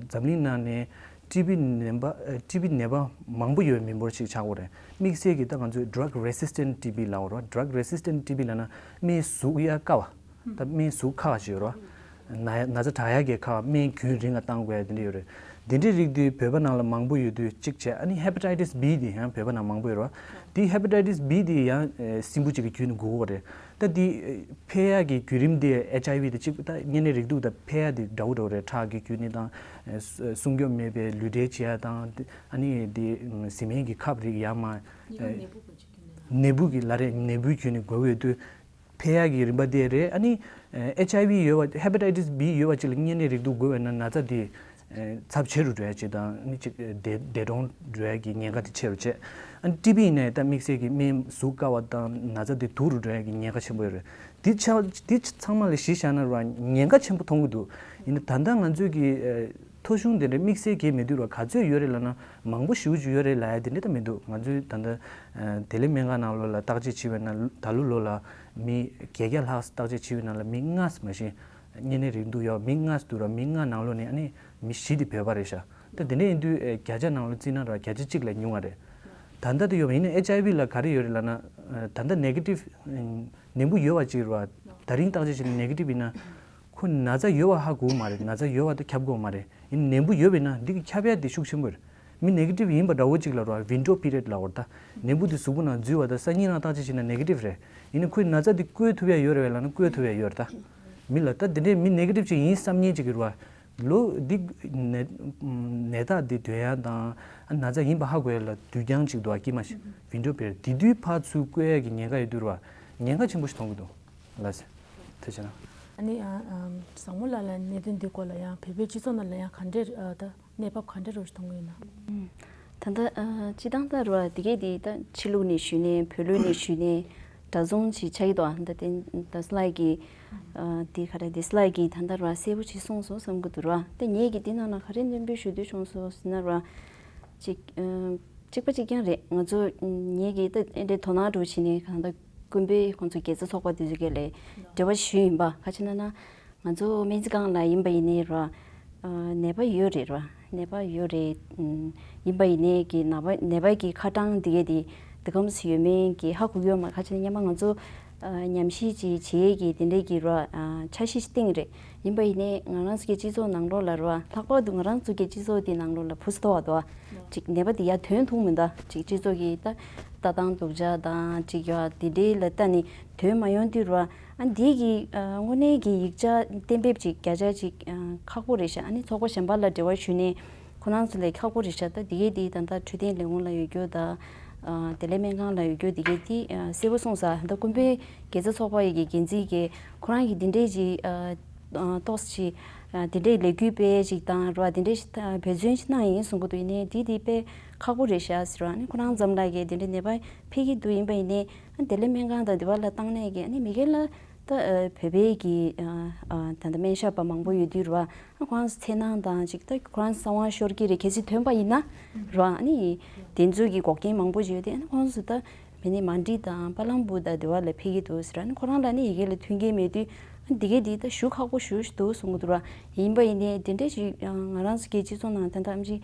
འཛམ་གླིང་ནང་ནས་ཊི་བི་ནད་པ་ཨ་ཊི་བི་ནད་པ་མང་པོ་ཡོད་པའི་མི་འབོར་ཅིག་ཆགས་ཀྱི་ཡོད་རེད། དམིགས་བསལ་གྱི་ད་ང་ཚོས་drug resistant T B ལབ་ཡོད་རེད། Drug resistant T B ལབ་ན་སྨན་ཟུག་ཡ་དཀའ་བ། ད་སྨན་ཟུག་ཁག་ཅིག་ཡོད་རེད། ན་ན་ཚ་དྲག་ཡག་གི་ཁག་སྨན་རྒྱུན་རིང་ལ་བཏང་དགོས་ཡ་དེ་འདྲ་ཡོད་རེད། དེ་འདྲའི་རིགས་དེ་བོད་པ་ནང་ལ་མང་པོ་ཡོད་དུས་གཅིག་བྱས། ཨ་ནི་hepatitis B དེ་ཡང་བོད་པ་ནང་མང་པོ་ཡོད་རེད། དེ་hepatitis B དེ་ཡང་ཨ་སྲིན་འབུ་གཅིག་གི་བརྒྱུད་ནས་འགོ་གི་རེད། ད་དེ་ཨ་འཕེལ་ཡག་གི་བརྒྱུད་རིམ་དེ་ཨེཆ་ཨའི་ཝི་དེ་གཅིག་ད་གཉན་ནད་རེག་དུག་ད་འཕེལ་ཡག་དེ་འདྲ་བོ་འདྲ་བོ་རེད། ཁྲག་གི་བརྒྱུད་ནས་དང་ཨ་སྲུང་སྐྱོབ་མེད་པའི་ལུས་འབྲེལ་བྱེད་ཡ་དང་། ཨ་ནི་དེ་ཨ་བཟི་སྨན་གྱི་ཁབ་རིགས་ཡར་མར་ཨ་ནད་འབུ་གི་ལ་རེད། ནད་འབུའི་བརྒྱུད་ནས་འགོ་གི་ཡོད་དུས། འཕེལ་ཡག་གི་རིམ་པ་དེ་རེད། ཨ་ནི་ཨེཆ་ཨའི་ཝི་ཡོད་པ། hepatitis B ཡོད་པ་ཅིག་ལ་གཉན་ནད་རེག་དུག་འགོས་པ་ན་ན་ཚ་དེ་ཚབས་ཆེ་རུ་འགྲོ་ཡ་ཅིག་དང་། ཨ་ནི་ཅིག་འདས་འདས་གྲོངས་འགྲོ་ཡ་གི་ཉེན་ཁ་དེ་ཆེ་རུ་བྱས། ཨ་ནི་ཊི་བི་ཡིན་ནའི་ད་དམིགས་བསལ་གྱི་སྨན་ཟུག་དཀའ་བ་དང་ན་ཚ་དེ་སྡུག་རུ་འགྲོ་ཡ་གི་ཉེན་ཁ་ཆེན་པོ་ཡོད་རེད། དེ་ཆ་དེ་ཚང་མ་ལ་གཞི་བཞག་ན་ར་ཉེན་ཁ་ཆེན་པོ་མཐོང་གི་འདུག་ཡིན་ན་ད་ལྟ་ང་ཚོས་ཀྱི་ཨ་ཐོ་གཞུང་དེ་འདྲའི་དམིགས་བསལ་གྱི་མེད་དུས་ར་ག་ཚོད་ཡོད་རེད་ལབ་ན་མང་པོ་ཞེ་པོ་ཅིག་ཡོད་རེད་ལབ་ཡ་དེ་འདྲ་ད་མི་འདུག་ང་ཚོའི་ད་ལྟ་ཨ་བདེ་ལེགས་སྨན་ཁང་ནང་ལོགས་ལ་བརྟག་དཔྱད་བྱས་པ་ན་ད་ལོ་ལོ་ལ་མི་བརྒྱད་བརྒྱ་ལྷག་བརྟག་དཔྱད་བྱས་པའི་ནང་ལ་མི་ལྔ་མ་གཞི་གཉན་ནད་རེག་དུག་ཡོད། མི་ལྔ་འདུག་ར། མི་ལྔ་ནང་ལོགས་ནས་ཨ་ནི་མི་བཞི་དེ་བོད་པ་རེད་ཤག་ད་དེ་འདྲ་ཡིན་དུས་ཨ་བརྒྱ་ཆ་ནང་ལོགས་བརྩིས་ན་ར་བརྒྱ་ཆ་གཅིག་ལས་ཉུང་བ་རེད། ད་ལྟ་དེ་ཡོད་པ་ཡིན་ན་ཨེཆ་ཨའི་ཝི་ལ་ག་རེ་ཡོད་རེད་ལབ་ན། ཨ་ད་ལྟ་ནེ་གེ་ཊིབ་ཨ་ནད་འབུ་ཡོད་པ་ཅིག་རེད་བ། ད་རིང་བརྟག་དཔྱད་བྱས་ན་ནེ་གེ་ཊིབ་ཡིན་ན། ཁོ་ན་ཚ་ཡོད་པ་ཧ་གོ་གི་མ་རེད། ན་ཚ་ཡོད་པ་དེ་ཁྱབ་གི་མ་རེད། ཡིན་ནའི་ནད་འབུ་ཡོད་པ་ཡིན་ན་འདི་གི་ཁྱབ་ཡ་དེ་ཤུགས་ཆེན་པོ་རེད། མི་ནེ་གེ་ཊིབ་ཡིན་པ་འདྲ་བོ་ཅིག་ལ་རེད་བ། ཝིན་ཌོ་པི་རི་ཡོཌ་ལབ་ཡོད་རེད། ད་ནད་འབུ་དེ་གཟུགས་པོ་ནང་འཛུལ་བ་དང་སང་ཉིན་རང་བརྟག་དཔྱད་བྱས་ན་ནེ་གེ་ཊིབ་རེད། ཡིན་ནའི་ཁོའི་ན་ཚ་དེ་བཀོལ་ཐུབ་ཡ་ཡོད་རེད་བ་ལབ་ན་བཀོལ་ཐུབ་ཡ་ཡོད་རེད། ད་མི་ལ་ད་དེ་འདྲའི་མི་ནེ་གེ་ཊིབ་ཅིག་ཡིན་བསམ་མཁན་ཅིག་གི་རེད་བ། ལོ་འདི་ནད་ནད་རྟགས་འདི་འདོན་ཡ་དང་ཨ་ན་ཚ་ཡིན་པ་ཧ་གོ་ཡ་ལ་དུས་འགྱངས་ཅིག་འདུག་བ། དཀྱིལ་མ་ཞིག་ཝིན་ཌོ་པི་རི་ཡོཌ་དེ་དུས་ཕར་ཚུར་བཀོལ་ཡ་གི་ཉེན་ཁ་ཡོད་དུས་རེད་བ། ཉེན་ཁ་ཆེན་པོ་ཞིག་མཐོང་གི་འདུག་ལགས་སེ། ཐུགས་རྗེ་གནང་། ཨ་ནི་ཨ་ཨམ་བཟང་མོ་ལགས་ལ་གནད་དོན་འདི་སྐོར་ལ་ཡང་བོད་པའི་སྤྱི་ཚོགས་ནང་ལ་ཡང་ག་འདྲས་ཨ་ད་གནས་བབ་ག་འདྲས་རོ་ཞིག་མཐོང་གི་ཡོད་ན། ད་ལྟ་ཨ་སྤྱི་བཏང་ལྟར་བ་དེ་གས་དེ་ད་ཕྱི་ལུགས་ནས་ཞུས་ནས་བོད་ལུགས་ནས་ཞུས་ནས་འདྲ་མཚུངས་ཅིག་ཆགས་ཀྱི་འདུག་ཨ་ད་དེ་ད་སླའི་གི་ཨ་དེ་ག་རེ་དེ་སླའི་གི་ད་ལྟར་བ་གསལ་པོ་ཅིག་གསུངས་སོང་བསམ་གྱི་འདུག་ར། ད་ངས་ཀྱི་དེ་ནང་ལ་ག་རེ་སྙན་འབུལ་ཞུ་འདོད་བྱུང་སོང་ཟེར་ན་ར་ཅིག་ཨ་གཅིག་པ་གཅིག་རྐྱང་རེད། ང་ཚོ་ངས་ཀྱི་ད་ཨེ་འདྲའི་དོ་སྣང་འགྲོ་བྱས་ནས་གང་ལྟར་ཀུན་པའི་ཁོང་ཚོ་དགེ་རྩ་ཚོགས་པ་དེ་ཚོ་གས་ལས་འབྲེལ་བ་ཞུས་ཡིན་པ་ག་ཅི་ན་ན། ང་ཚོ་སྨན་རྩིས་ཁང་ལ་ཡིན་པ་ཡིན་ནའི་ར། ཨ་ནད་པ་ཡོད་རེད་ར། ནད་པ་ཡོད་རེད། ཨམ་ཡིན་པ་ཡིན་ནའི་གི་ནད་པ་ནད་པ་གི་ཁ་གྲངས་འདི་གས་དེ་འདི་གམ་སུ་ཡོད་མེད་ཀྱི་ཧ་གོ་གི་ཡོད་མ་རེད། ག་ཅི་ན་སྔོན་མ་ང་ཚོ་ཨ་ཉམས་ཞིབ་ཅིག་བྱེད་ཀྱི་དེ་འདྲས་ཀྱི་ར་ཨ་འཆར་གཞི་ཞིག་བཏིང་རེད། ཡིན་པ་ཡིན་ནའི་ང་རང་ཚོ་གི་སྤྱི་ཚོགས་ནང་ལོགས་ལ་ར་ལྷག་པར་དུ་ང་རང་ཚོ་གི་སྤྱི་ཚོགས་དེ་ནང་ལོགས་ལ་བུ་སུ་དོ་བ་དོ་བ་ཅིག་ནད་པ་དེ་ཡར་ཐོན་ཐུབ་མི་འདུག་ཅིག་སྤྱི་ཚོགས་ཀྱི་ད་ལྟ་སྟངས་སྡུག་ཅག་དང་ཅིག་ཡ་དེ་འདྲའི་ལ་ལྟ་ནས་ཐོན་མ་ཡོང་དུས་ར། ཨ་འདི་གི་ཨ་དངོས་གནས་ཀྱི་ཡིག་ཆ་གཏན་འབེབས་ཅིག་བརྒྱ་ཆ་ཅིག་ཨ་ཁག་པོ་རེད་ཤག་ཨ་ནི་ཚོགས་པ་གཞན་པ་ལ་འབྲེལ་བ་ཞུས་ནས་ཁོ་རང་ཚོ་ལས་ཁག་པོ་རེད་ཤག་ད་འདི་གའི་འདི་ད་ལྟ་འཕྲོད་བསྟེན་ལས་ཁུངས་ལ་ཡོད་རྒྱུ་ད་ཨ་བདེ་ལེགས་སྨན་ཁང་ལ་ཡོད་རྒྱུ་འདི་གའི་འདི་ཨ་གསལ་པོ་གསུངས་ས། ད་ཀུན་པའི་དགེ་རྩ་ཚོགས་པ་ཡི་གི་འགན་འཛིན་གྱིས་ཁོ་རང་གི་འདི་འདྲའི་ཅིག་ཨ་ཨ་ཏོག་ཙམ་ཅིག་ཨ་འདི་འདྲའི་ལས་འགུལ་སྤེལ་ཅིག་དང་ར་འདི་འདྲའི་ཅིག་འབད་བརྩོན་ཅིག་གནང་ཡིན་གསུང་གི་འདུག་ཡིན་ནའི་འདི་འདི་དཔེ་ཁག་པོ་རེད་ཤག་ཟེར་བ་ཨ་ནི་ཁོ་རང་ཙམ་ལ་གི་འདི་འདྲའི་ནད་པ་ཕེབས་ཀྱི་འདུག་ཡིན་པ་ཡིན་ནའི། ཨ་བདེ་ལེགས་སྨན་ཁང་དང་འདི་བ་ལ་བཏང་ནས་ཀྱི་ཨ་ནི་མི་སྒེར་ལ་ད་ཨ་བོད་པའི་གི་ཨ་ཨ་ད་ལྟ་སྨན་ཞབས་པ་མང་པོ་ཡོད་དུས་རུ་བ་ཨ་ཁོ་རང་ཚོ་འཚེར་སྣང་དང་ཅིག་ད་ཁོ་རང་གསང་བ་ཤོར་གྱི་རེད། གལ་སྲིད་ཐོན་པ་ཡིན་ན་རུ་བ་ཨ་ནི་དེ་ཚོའི་གི་འགོག་རྐྱེན་མང་པོ་ཞིག་ཡོད་དེ་ཨ་ནི་ཁོ་རང་ཚོ་ད་མི་ནི་མན་ཌི་དང་པ་ལམ་པུར་དང་འདི་བ་ལ་ཕེབས་ཀྱི་འདུག་ཟེར། ཨ་ནི་ཁོ་རང་ལ་ནི་ཡི་གེ་ལ་མཐུན་རྐྱེན་མེད་དུས་ཨ་འདི་གས་འདི་ད་ཞུ་ཁག་པོ་ཞུ་ཞིག་འདུག་གསུང་གི་འདུག་ར། ཡིན་པ་ཡིན་ནའི་དེ་འདྲས་ཞིག་ང་རང་ཚོ་གི་སྤྱི་ཚོགས་ནང་ད་ལྟ་ཨམ་ཅིག་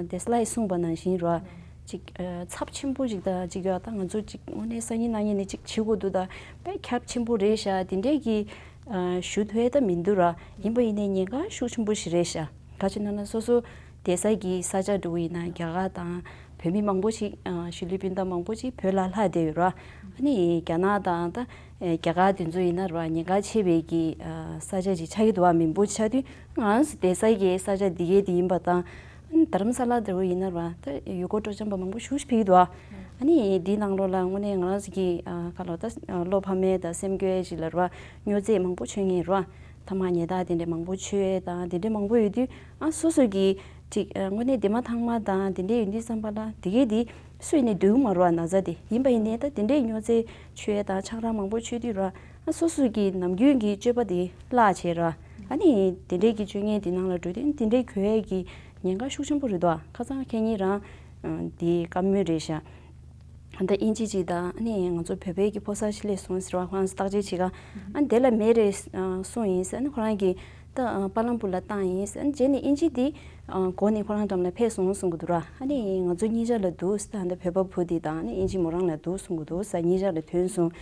དེ་སླའི་གསུངས་པ་ནང་བཞིན་རུ་བ། ཅིག་ཨ་ཚབས་ཆེན་པོ་ཅིག་དང་ཅིག་ཡོད་ད་ང་ཚོ་ཅིག་དངོས་གནས་སང་ཉིན་གནངས་ཉིན་ནས་ཅིག་བྱེད་དགོས་འདུག་ད་དཔེ་ཁྱབ་ཆེན་པོ་རེད་ཤག་དེ་འདྲས་ཀྱི་ཨ་ཞུ་ཐུབ་ཡ་ད་མི་འདུག་ར། ཡིན་པ་ཡིན་ནའི་ཉེན་ཁ་ཤུགས་ཆེན་པོ་ཞིག་རེད་ཤག་ག་ཅི་ན་ན་སོ་སོ་བསྡད་ས་གི་ས་ཆ་འགྲོ་གི་ཡིན་ན་རྒྱ་གར་དང་ བོད་མི་མང་པོ་ཞིག་ཨ་གཞིས་ལུས་སྤུན་ཟླ་མང་པོ་ཞིག་བོད་ལ་ལྷག་བསྡད་ཡོད་ར། ཨ་ནི་རྒྱ་ནག་དང་ད་རྒྱ་གར་དེ་ཚོ་ཡིན་ན་ར་ཉེན་ཁ་ཆེ་བའི་གི་ཨ་ས་ཆ་ཞིག་ཆགས་ཀྱི་འདུག་བ། མི་འབོར་ཆགས་དུས་ང་རང་ཚོ་བསྡད་ས་གི་ས་ཆ་འདི་གའི་དེ་ཡིན་པ་དང་། ཨ་ནི་རྡ་རམ་ས་ལ་དེ་རུ་ཡིན་ན་ར་ད་ཡུལ་སྐོར་སྤྲོ་འཆམ་པ་མང་པོ་ཞེ་པོ་ཞིག་ཕེབས་ཀྱི་འདུག་བ། ཨ་ནི་འདིའི་ནང་ལོགས་ལ་དངོས་གནས་ང་རང་ཚོ་གི་ཨ་ག་ལོ་ད་བློ་ཕམ་ཡས་དང་སེམས་སྐྱོ་ཡས་ཞིག་ལ་ར་མྱོས་རྫས་མང་པོ་མཆོད་མཁན་ར། ཐ་མག་ཉལ་ཐ་དེ་འདྲ་མང་པོ་མཆོད་ཡས་དང་དེ་འདྲ་མང་པོ་ཡོད་དུས། ཨ་སོ་སོ་གི་ཅིག་ཨ་དངོས་གནས་དེ་མ་ཐང་མ་དང་དེ་འདྲ་ཡོད་དུས་བསམ་པ་ལ་དེ་གས་དེ་སུ་ཡིན་ནའི་འདོད་ཀྱི་མ་རེད་བ། ན་ཚ་དེ་ཡིན་པ་ཡིན་ནའི་ད་དེ་འདྲའི་མྱོས་རྫས་མཆོད་ཡས་དང་ཆང་རག་མང་པོ་མཆོད་དུས་ར། ཨ་སོ་སོ་གི་ནམ་རྒྱུན་གྱི་སྤྱོད་པ་དེ་བརླག་བྱས་ར། ཨ་ནི་དེ་འདྲའི་གི་སྤྱོད་ངན་དེ་ནང་ལ་འགྲོ་དུས་དེ་འདྲའི་གོ་ཡས་ཀྱི་ཉེན་ཁ་ཤུགས་ཆེན་པོ་རེད་དོ། ཁ་སང་ཁེ་ཉིན་རང་དེ་བཀའ་མོལ་རེད་ཤག་ད་དབྱིན་ཇི་ཅིག་དང་ཨ་ནི་ང་ཚོ་བོད་པའི་གི་ཕོ་གསར་ཞིག་སླེབས་སོང་ཟེར་བ། ཁོ་རང་ཚོ་བརྟག་དཔྱད་བྱེད་ག་ཨ་ནི་དེ་ལ་མེད་རེད་གསུངས་ཡིན་ཟེར། ཨ་ནི་ཁོ་རང་གིས་ད་པ་ལམ་པུར་ལ་བཏང་ཡིན་ཟེར། ཨ་ནི་རྗེས་ནས་དབྱིན་ཇི་དེ་གོ་ནས་ཁོ་རང་འགྲམ་ལ་ཕེབས་སོང་གསུང་གི་འདུག་ར། ཨ་ནི་ང་ཚོ་གཉིས་ཆ་ལ་འདུག་ཟེར། ད་ད་བོད་པ་བུ་དེ་དང་ཨ་ནི་དབྱིན་ཇི་མོ་རང་ལ་འདུག་གསུང་གི་འདུག་ཟེར། གཉིས་ཆ་ལ་ཐོན་སོང་།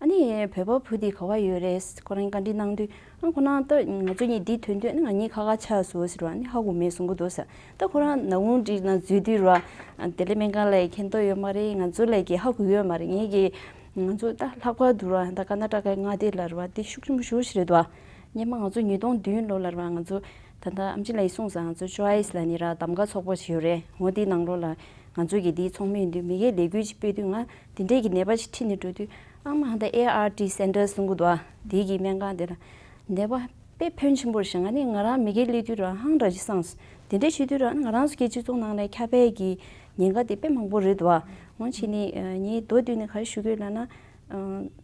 ཨ་ནི་བོད་པ་བུ་དེ་ག་བ་ཡོད་རེད་ཁོ་རང་བཀའ་འདྲི་གནང་དུས། ཨ་ཁོ་རང་ད་ང་ཚོ་གཉིས་འདི་ཐོན་དུས་ཨ་ནི་ང་གཉིས་ཁ་ཁ་ཆགས་སོང་ཟེར་བ། ཨ་ནི་ཧ་གོ་མེད་གསུང་གི་འདུག་ཟེར། ད་ཁོ་རང་ནག་ཁུང་འདི་ནང་འཛུལ་དུས་ར། ཨ་དེ་ལས་སྨན་ཁང་ལ་མཁྱེན་རྟོགས་ཡོད་མ་རེད། ང་ཚོ་ལ་གི་ཧ་གོ་ཡོད་མ་རེད། ངས་གི་ང་ཚོ་ད་ལྷག་པར་དུ་ར་ད་ཀར་ན་ཊ་ཀའི་མངའ་སྡེ་ལ་ར་བ་དེ་ཤུགས་ཆེན་པོ་ཞེ་པོ་ཞིག་རེད་དོ། སྔོན་མ་ང་ཚོ་ཉིས་སྟོང་བདུན་ལོ་ལ་ར་བ་ང་ཚོ་ད་ལྟ་ཨམ་ཆི་ལགས་ཀྱིས་གསུངས་སོང་། ང་ཚོ་ཅོའི་སི་ལབ་ནི་ར་གདམ་ག་ཚོགས་པ་ཞིག་ཡོད་རེད། འོ་དེའི་ནང་ལོགས་ལ་ང་ཚོ་གི་དེའི་ཚོགས་མི་ཡིན་དུས་མི་སྒེར་ལས་འགུལ་ཅིག་སྤེལ་དུས། ང་དེ་འདྲའི་གི་ནད་པ་ཞིག་ཁྲིད་ནས་འགྲོ་དུས། ཨ་མ་ད་ཨེ་ཨར་ཊི་སེན་ཊར་གསུང་གི་འདུག་ཨ། དེའི་གི་སྨན་ཁང་དེ་ལ་ནད་པ་དཔེ་ཕོན་ཆེན་པོ་རེད་ཤག་ང་ནི་ང་རང་མི་སྒེར་སླེབས་དུས་ར་ཧང་འདྲ་ཞིག་སངས། དེ་འདྲ་བྱེད་དུས་ར་ང་རང་ཚོ་གི་སྤྱི་ཚོགས་ནང་ལ་ཁྱབ་པའི་གི་ཉེན་ཁ་དེ་དཔེ་མང་པོ་རེད་འདུག་ཨ། འོ་བྱས་ནས་ངས་མདོར་བསྡུས་ནས་ག་རེ་ཞུ་གི་ཡོད་ལབ་ན།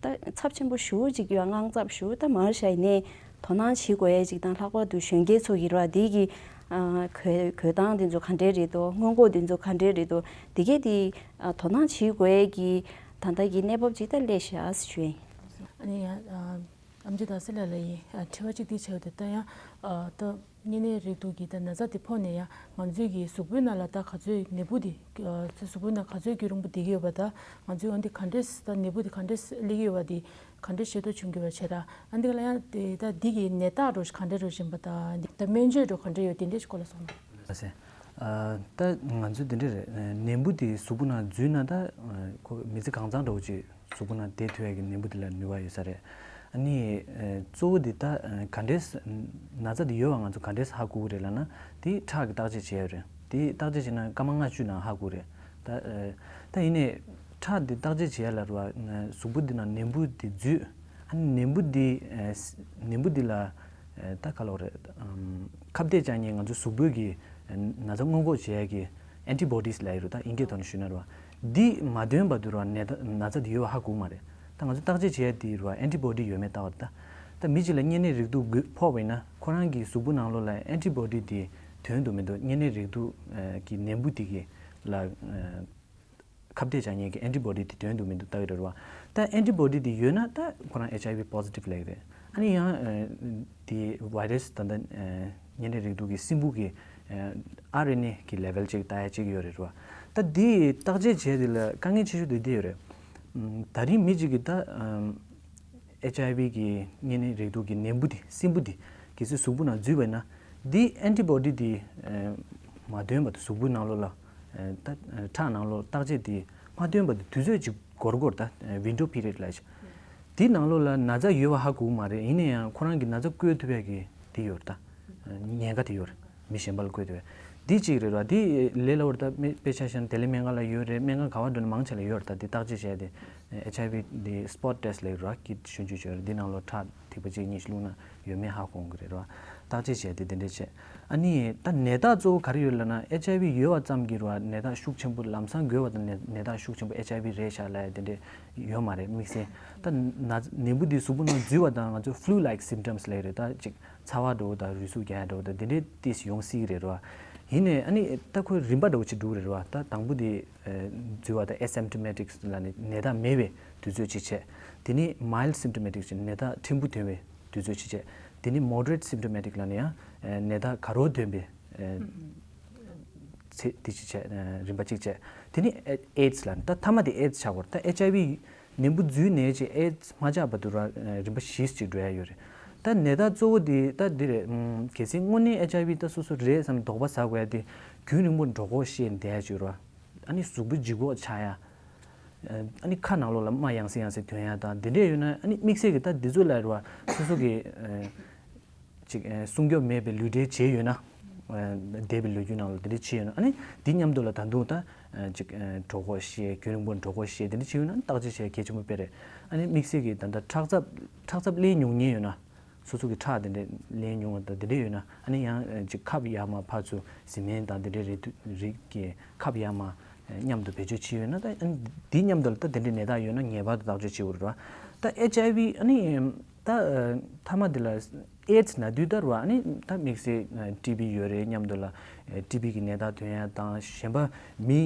ད་ཚབས་ཆེན་པོ་ཞེ་པོ་ཅིག་ཡོད། དངངས་འཚབ་ཞེ་པོ་ད་མ་རེད་ཤག་ཡིན་ནའི་དོ་སྣང་བྱེད་དགོས་ཡས་ཅིག་དང་། ལྷག་པར་དུ་གཞོན་སྐྱེས་ཚོ་གི་ར་དེ་གི་གོད་གོད་སྟངས་དེ་ཚོ་ག་འདྲས་རེད་འདུག་སྔོན་འགོག་དེ་ཚོ་ག་འདྲས་རེད་འདུག་དེ་གས་དེ་དོ་སྣང་བྱེད་དགོས་ཡས་ཀྱི་ད་ལྟ་གི་གནས་བབ་ཅིག་ད་སླེབས་ཤག་ཞུ་ཡིན། ཨ་ནི་ཡང་ཨམ་ཆི་དང་སི་ལ་ལ་ཡིན། དྲི་བ་གཅིག་དེ་བྱས་ཡོད་དེ། ད་ཡང་ད་གཉན་ནད་རེག་དུག་གི་ད་ན་ཚ་དེ་ཕོག་ནས་ཡང་ང་ཚོའི་གི་གཟུགས་པོའི་ནང་ལ་ད་ག་ཚོད་ནད་འབུ་དེ་གཟུགས་པོའི་ནང་ག་ཚོད་རྒྱུན་རིང་པོ་བསྡད་ཀྱི་ཡོད་པ། ད་ང་ཚོའི་འོན་ཏེ་ག་འདྲས་ད་ནད་འབུ་དེ་ག་འདྲས་སླེབས་ཀྱི་ཡོད་པ་དེ་ག་འདྲས་ཤེས་རྟོགས་བྱུང་གི་ཡོད་པ་བྱས། ད་ཨ་འདི་ག་ལ་ཡང་དེ་ད་འདི་གི་ནད་རྟགས་འདྲ་ག་འདྲས་འདྲ་བཞིན་པ་ད་ད་སྨན་བཅོས་འདྲ་ག་འདྲས་ཡོད་དེ་འདྲས་ཤིག་སྐོར་ལ་གསུངས་ན། ལགས་སེ། ད་ང་ཚོ་དེ་འདྲས་རེད། ནད་འབུ་དེ་གཟུགས་པོ་ནང་འཛུལ་ན་ད་ཁོ་མི་ཚེ་གང་ཚང་འདྲ་བོ་ཅིག་གཟུགས་པོ་ནང་བསྡད་ཐུབ་ཡས་ཀྱི་ནད་འབུ་དེ་ལ་ནུས་པ་ཡོད་ས་རེད། ཨ་ནི་གཙོ་བོ་དེ་ད་ག་འདྲས་ན་ཚ་དེ་ཡོད་པ་ང་ཚོ་ག་འདྲས་ཧ་གོ་གི་རེད་ལབ་ན། དེ་ཁྲག་གི་བརྟག་དཔྱད་བྱེད་ཡས་རེད། དེ་བརྟག་དཔྱད་བྱས་ན་སྐར་མ་ལྔ་བཅུ་ནང་ཧ་གོ་གི་རེད། ད་ད་ཡིན་ནའི་ཁྲག་དེ་བརྟག་དཔྱད་བྱེད་ཡས་ལ་ར་བ་གཟུགས་པོ་འདི་ནང་ནད་འབུ་དེ་འཛུལ། ཨ་ནི་ནད་འབུ་དེ་ནད་འབུ་དེ་ལ་ད་ག་ལབ་རེད། ཁ་གཏད་བཅག་མཁན་ང་ཚོ་གཟུགས་པོའི་གི་ན་ཚ་སྔོན་འགོག་བྱེད་ཡས་ཀྱི་ཨན་ཊི་བོ་ཌིས་ལབ་ཡས་རེད། ད་དབྱིན་སྐད་ཐོག་ནས་ཞུས་ན་ར་བ། འདི་མ་ཐོན་བར་དུ་ར་ན་ཚ་ན་ཚ་འདི་ཡོད་པ་ཧ་གོ་གི་མ་རེད། ད་ང་ཚོ་བརྟག་དཔྱད་བྱེད་ཡ་དེ་ར་ཨན་ཊི་བོ་ཌི་ཡོད་མེད་བལྟ་བ་རེད། ད་ད་མི་གཅིག་ལ་གཉན་ནད་རེག་དུག་འགོས་ཕོག་པ་ཡིན་ན་ཁོ་རང་གི་གཟུགས་པོ་ནང་ལོགས་ལ་ཨན་ཊི་བོ་ཌི་དེ་ཐོན་འདུག་མི་འདུག་གཉན་ནད་རེག་དུག་གི་ནད་འབུ་དེ་གི་ལ་ཁ་གཏད་བཅག་མཁན་གྱི་ཨན་ཊི་བོ་ཌི་དེ་ཐོན་འདུག་མི་འདུག་བལྟ་གི་རེད་བ། ད་ཨན་ཊི་བོ་ཌི་དེ་ཡོད་ན་ད་ཁོ་རང་ཨེཆ་ཨའི་ཝི་པོ་ཟི་ཊིབ་ལབ་ཀྱི་རེད། ཨ་ནི་ཡང་དེ་བྷའི་རས་ད་ལྟ་གཉན་ནད་རེག་དུག་གི་སྲིན་འབུ་གི་ཨར་ཨེན་ཨེ་གི་ལེ་ཝལ་ཅིག་ལྟ་ཡ་ཅིག་ཡོད་རེད་བ། ད་དེ་བརྟག་དཔྱད་བྱས་དེ་ལ་དཀའ་ངལ་ཆེ་ཤོས་དེ་དེ་ཡོད་རེད། ད་རིང་མི་གཅིག་གིས་ད་ཨེཆ་ཨའི་ཝི་གི་གཉན་ནད་རེག་དུག་གི་ནད་འབུ་དེ་སྲིན་འབུ་དེ་གལ་སྲིད་གཟུགས་པོ་ནང་འཛུལ་བ་ཡིན་ན་དེ་ཨན་ཊི་བོ་ཌི་དེ་མ་ཐོན་བར་དུ་གཟུགས་པོའི་ནང་ལོགས་ལ་ད་ཁྲག་ནང་ལོགས་བརྟག་དཔྱད་དེ་མ་ཐོན་བར་དུ་དུས་ཚོད་ཅིག་འགོར་འགོར་ད་ཝིན་ཌོ་པི་རི་ཡོཌ་ལབ་ཅིག་དེ་ནང་ལོགས་ལ་ན་ཚ་ཡོད་པ་ཧ་གོ་གི་མ་རེད། ཡིན་ན་ཡང་ཁོ་རང་གི་ན་ཚ་བཀོད་ཐུབ་ཡ་གི་དེ་ཡོད་རེད། ད་ཉེན་ཁ་དེ་ཡོད་རེད། མི་གཞན་པ་ལ་བཀོད་ཐུབ་ཡ་དེ་གཅིག་རེད་བ། དེ་ལས་སླ་བོར་ད་དཔེ་དཔེ་ཆ་བཞག་ན་དེ་ལས་སྨན་ཁང་ལ་ཡོད་རེད། སྨན་ཁང་ག་པར་འགྲོ་ན་མང་ཆེ་ལ་ཡོད་རེད། ད་དེ་བརྟག་དཔྱད་བྱས་ཏེ་ཨེཆ་ཨའི་ཝི་དེ་སི་པོ་ཊི་ཊེ་སི་ཊི་ལབ་ཀྱི་རེད་བ། ཀིཊ་ཞིབ་འཇུག་བྱས་རེད། དེ་ནང་ལོགས་ཁྲག་ཐིགས་པ་གཅིག་གཉིས་ཤིག་བླུགས་ན་ཡོད་མེད་ཧ་གོ་གི་རེད་བ། བརྟག་དཔྱད་བྱས་ཏེ་དེ་འདྲས་བྱས། ཨ་ནི་ད་ནད་རྟགས་གཙོ་བོ་ག་རེ་ཡོད་ལབ་ན་ཨེཆ་ཨའི་ཝི་ཡོད་པ་ཙམ་གྱིས་རེད་བ་ནད་རྟགས་ཤུགས་ཆེན་པོ་ལམ་སང་འགོས་པ་དང་ནད་ནད་རྟགས་ཤུགས་ཆེན་པོ་ཨེཆ་ཨའི་ཝི་རེད་ཤག་ལབ་ཡ་དེ་འདྲས་ཡོད་མ་རེད། དམིགས་བསལ་ད་ན་ནད་འབུ་དེ་གཟུགས་པོ་ནང་འཛུལ་བ་དང་ང་ཚོ་ཕུ་ལུ་ལའིཀ་སིམ་ཊམ་སི་ལབ་ཀྱི་རེད། ད་ཅིག་ཚ་བ་འདྲ་བོ་དང་རུས་ཟུག་རྒྱག་ཡ་འདྲ་བོ་དང་དེ་འདྲའི་ཏོག་ཙམ་ཡོང་སྲིད་ཀྱི་རེད་བ། ཡིན་ནའི་ཨ་ནི་ད་ཁོའི་རིམ་པ་འདྲ་བོ་ཅིག་འགྲོ་གི་རེད་བ། ད་དང་པོ་དེ་འཛུལ་བ་དང་ཨེ་སིམ་ཊོ་མེ་ཊིག་ལབ་ནས་ནད་རྟགས་མེད་པའི་དུས་ཚོད་ཅིག་བྱས། དེ་ནས་མའིལ་ཌི་སིམ་ཊོ་མེ་ཊིག་ཅིག་ནད་རྟགས་ཕྲན་བུ་ཐོན་པའི་དུས་ཚོད་ཅིག་བྱས། དེ་ནས་མོ་ཌི་རེཊ་སིམ་ཊོ་མེ་ཊིག་ལབ་ནས་ཡང་ནད་རྟགས་ག་རོ་ཐོན་པའི་ཚེ་དེ་ཅིག་བྱས། རིམ་པ་གཅིག་བྱས། དེ་ནས་ཨེ་ཨེ་ཌི་སི་ལབ་ནས་ད་མཐའ་མ་དེ་ཨེ་ཌི་སི་ཆགས་པ་རེད། ད་ཨེཆ་ཨའི་ཝི་ནད་འབུ་འཛུལ་ནས་ཅིག་ཨེ་ཌི་སི་མ་ཆགས་བར་དུ་ར་རིམ་པ་བཞི་ཅིག་འགྲོ་ཡ་ཡོད་རེད། ད་ནད་རྟགས་གཙོ་བོ་དེ་ད་འདི་རེད། གལ་སྲིད་དངོས་གནས་ཨེཆ་ཨའི་ཝི་ད་སོ་སོ་རེད་བསམ་དོགས་པ་ཟ་དགོས་ཡ་དེ་རྒྱུན་རིང་པོ་འགྲོ་དགོས་ཤེས་བསྡད་ཡ་ཅིག་ཡོད་རེད་བ། ཨ་ནི་གཟུགས་པོ་ལྗིད་ཁོག་ཆགས་ཡ། ཨ་ནི་ཁ་ནང་ལོགས་ལ་རྨ་ཡང་སེ་ཡང་སེ་ཐོན་ཡ་དང་དེ་འདྲས་ཡོད་ན། ཨ་ནི་དམིགས་བསལ་གྱི་ད་འདི་ཚོ་ལ་རེད་བ། སོ་སོ་གི་ཅིག་སྲུང་སྐྱོབ་མེད་པའི་ལུས་འབྲེལ་བྱས་ཡོད་ན། འདས་པའི་ལོ་རྒྱུས་ནང་ལ་དེ་འདྲས་བྱས་ཡོད་ན། ཨ་ནི་འདི་མཉམ་དུ་ལ་ད་དུང་ད་ཅིག་གྲོད་ཁོག་བཤལ། རྒྱུན་རིང་པོ་གྲོད་ཁོག་བཤལ་དེ་འདྲས་བྱས་ཡོད་ན་བརྟག་དཔྱད་བྱས་གལ་ཆེན་པོ་དཔེ་རེད། ཨ་ནི་དམིགས་བསལ་གྱི་ད་ལྟ་ཁྲག་རྩ་ཁྲག་རྩ་ལེན་མྱོང་མཁན་ཡོད་ན། སོ་སོ་གི་ཁྲག་དེ་འདྲས་ལེན་མྱོང་བ་དང་དེ་འདྲས་ཡོད་ན། ཨ་ནི་ཡང་ཅིག་ཁབ་ཡར་མར་ཕར་ཚུར་བཟི་སྨན་དང་དེ་འདྲས་རིགས་རིགས་ཀྱི་ཁབ་ཡར་མར་མཉམ་དུ་བེད་སྤྱོད་བྱས་ཡོད་ན། ད་ཨ་ནི་དེའི་མཉམ་དུ་ལ་ད་དེ་འདྲས་ནད་རྟགས་ཡོད་ན་ངེས་པར་དུ་བརྟག་དཔྱད་བྱེད་དགོས་རེད་བ། ད་ཨེཆ་ཨའི་ཝི། ཨ་ནི་ད་མཐའ་མ་དེ་ལ་ཨེ་ཌི་སི་ན་དུས་ལྟར་བ། ཨ་ནི་ད་དམིགས་བསལ་ཊི་བི་ཡོད་རེད། མཉམ་དུ་ལ་ཊི་བི་གི་ནད་རྟགས་ཐོན་ཡ་དང་། གཞན་པ་མི་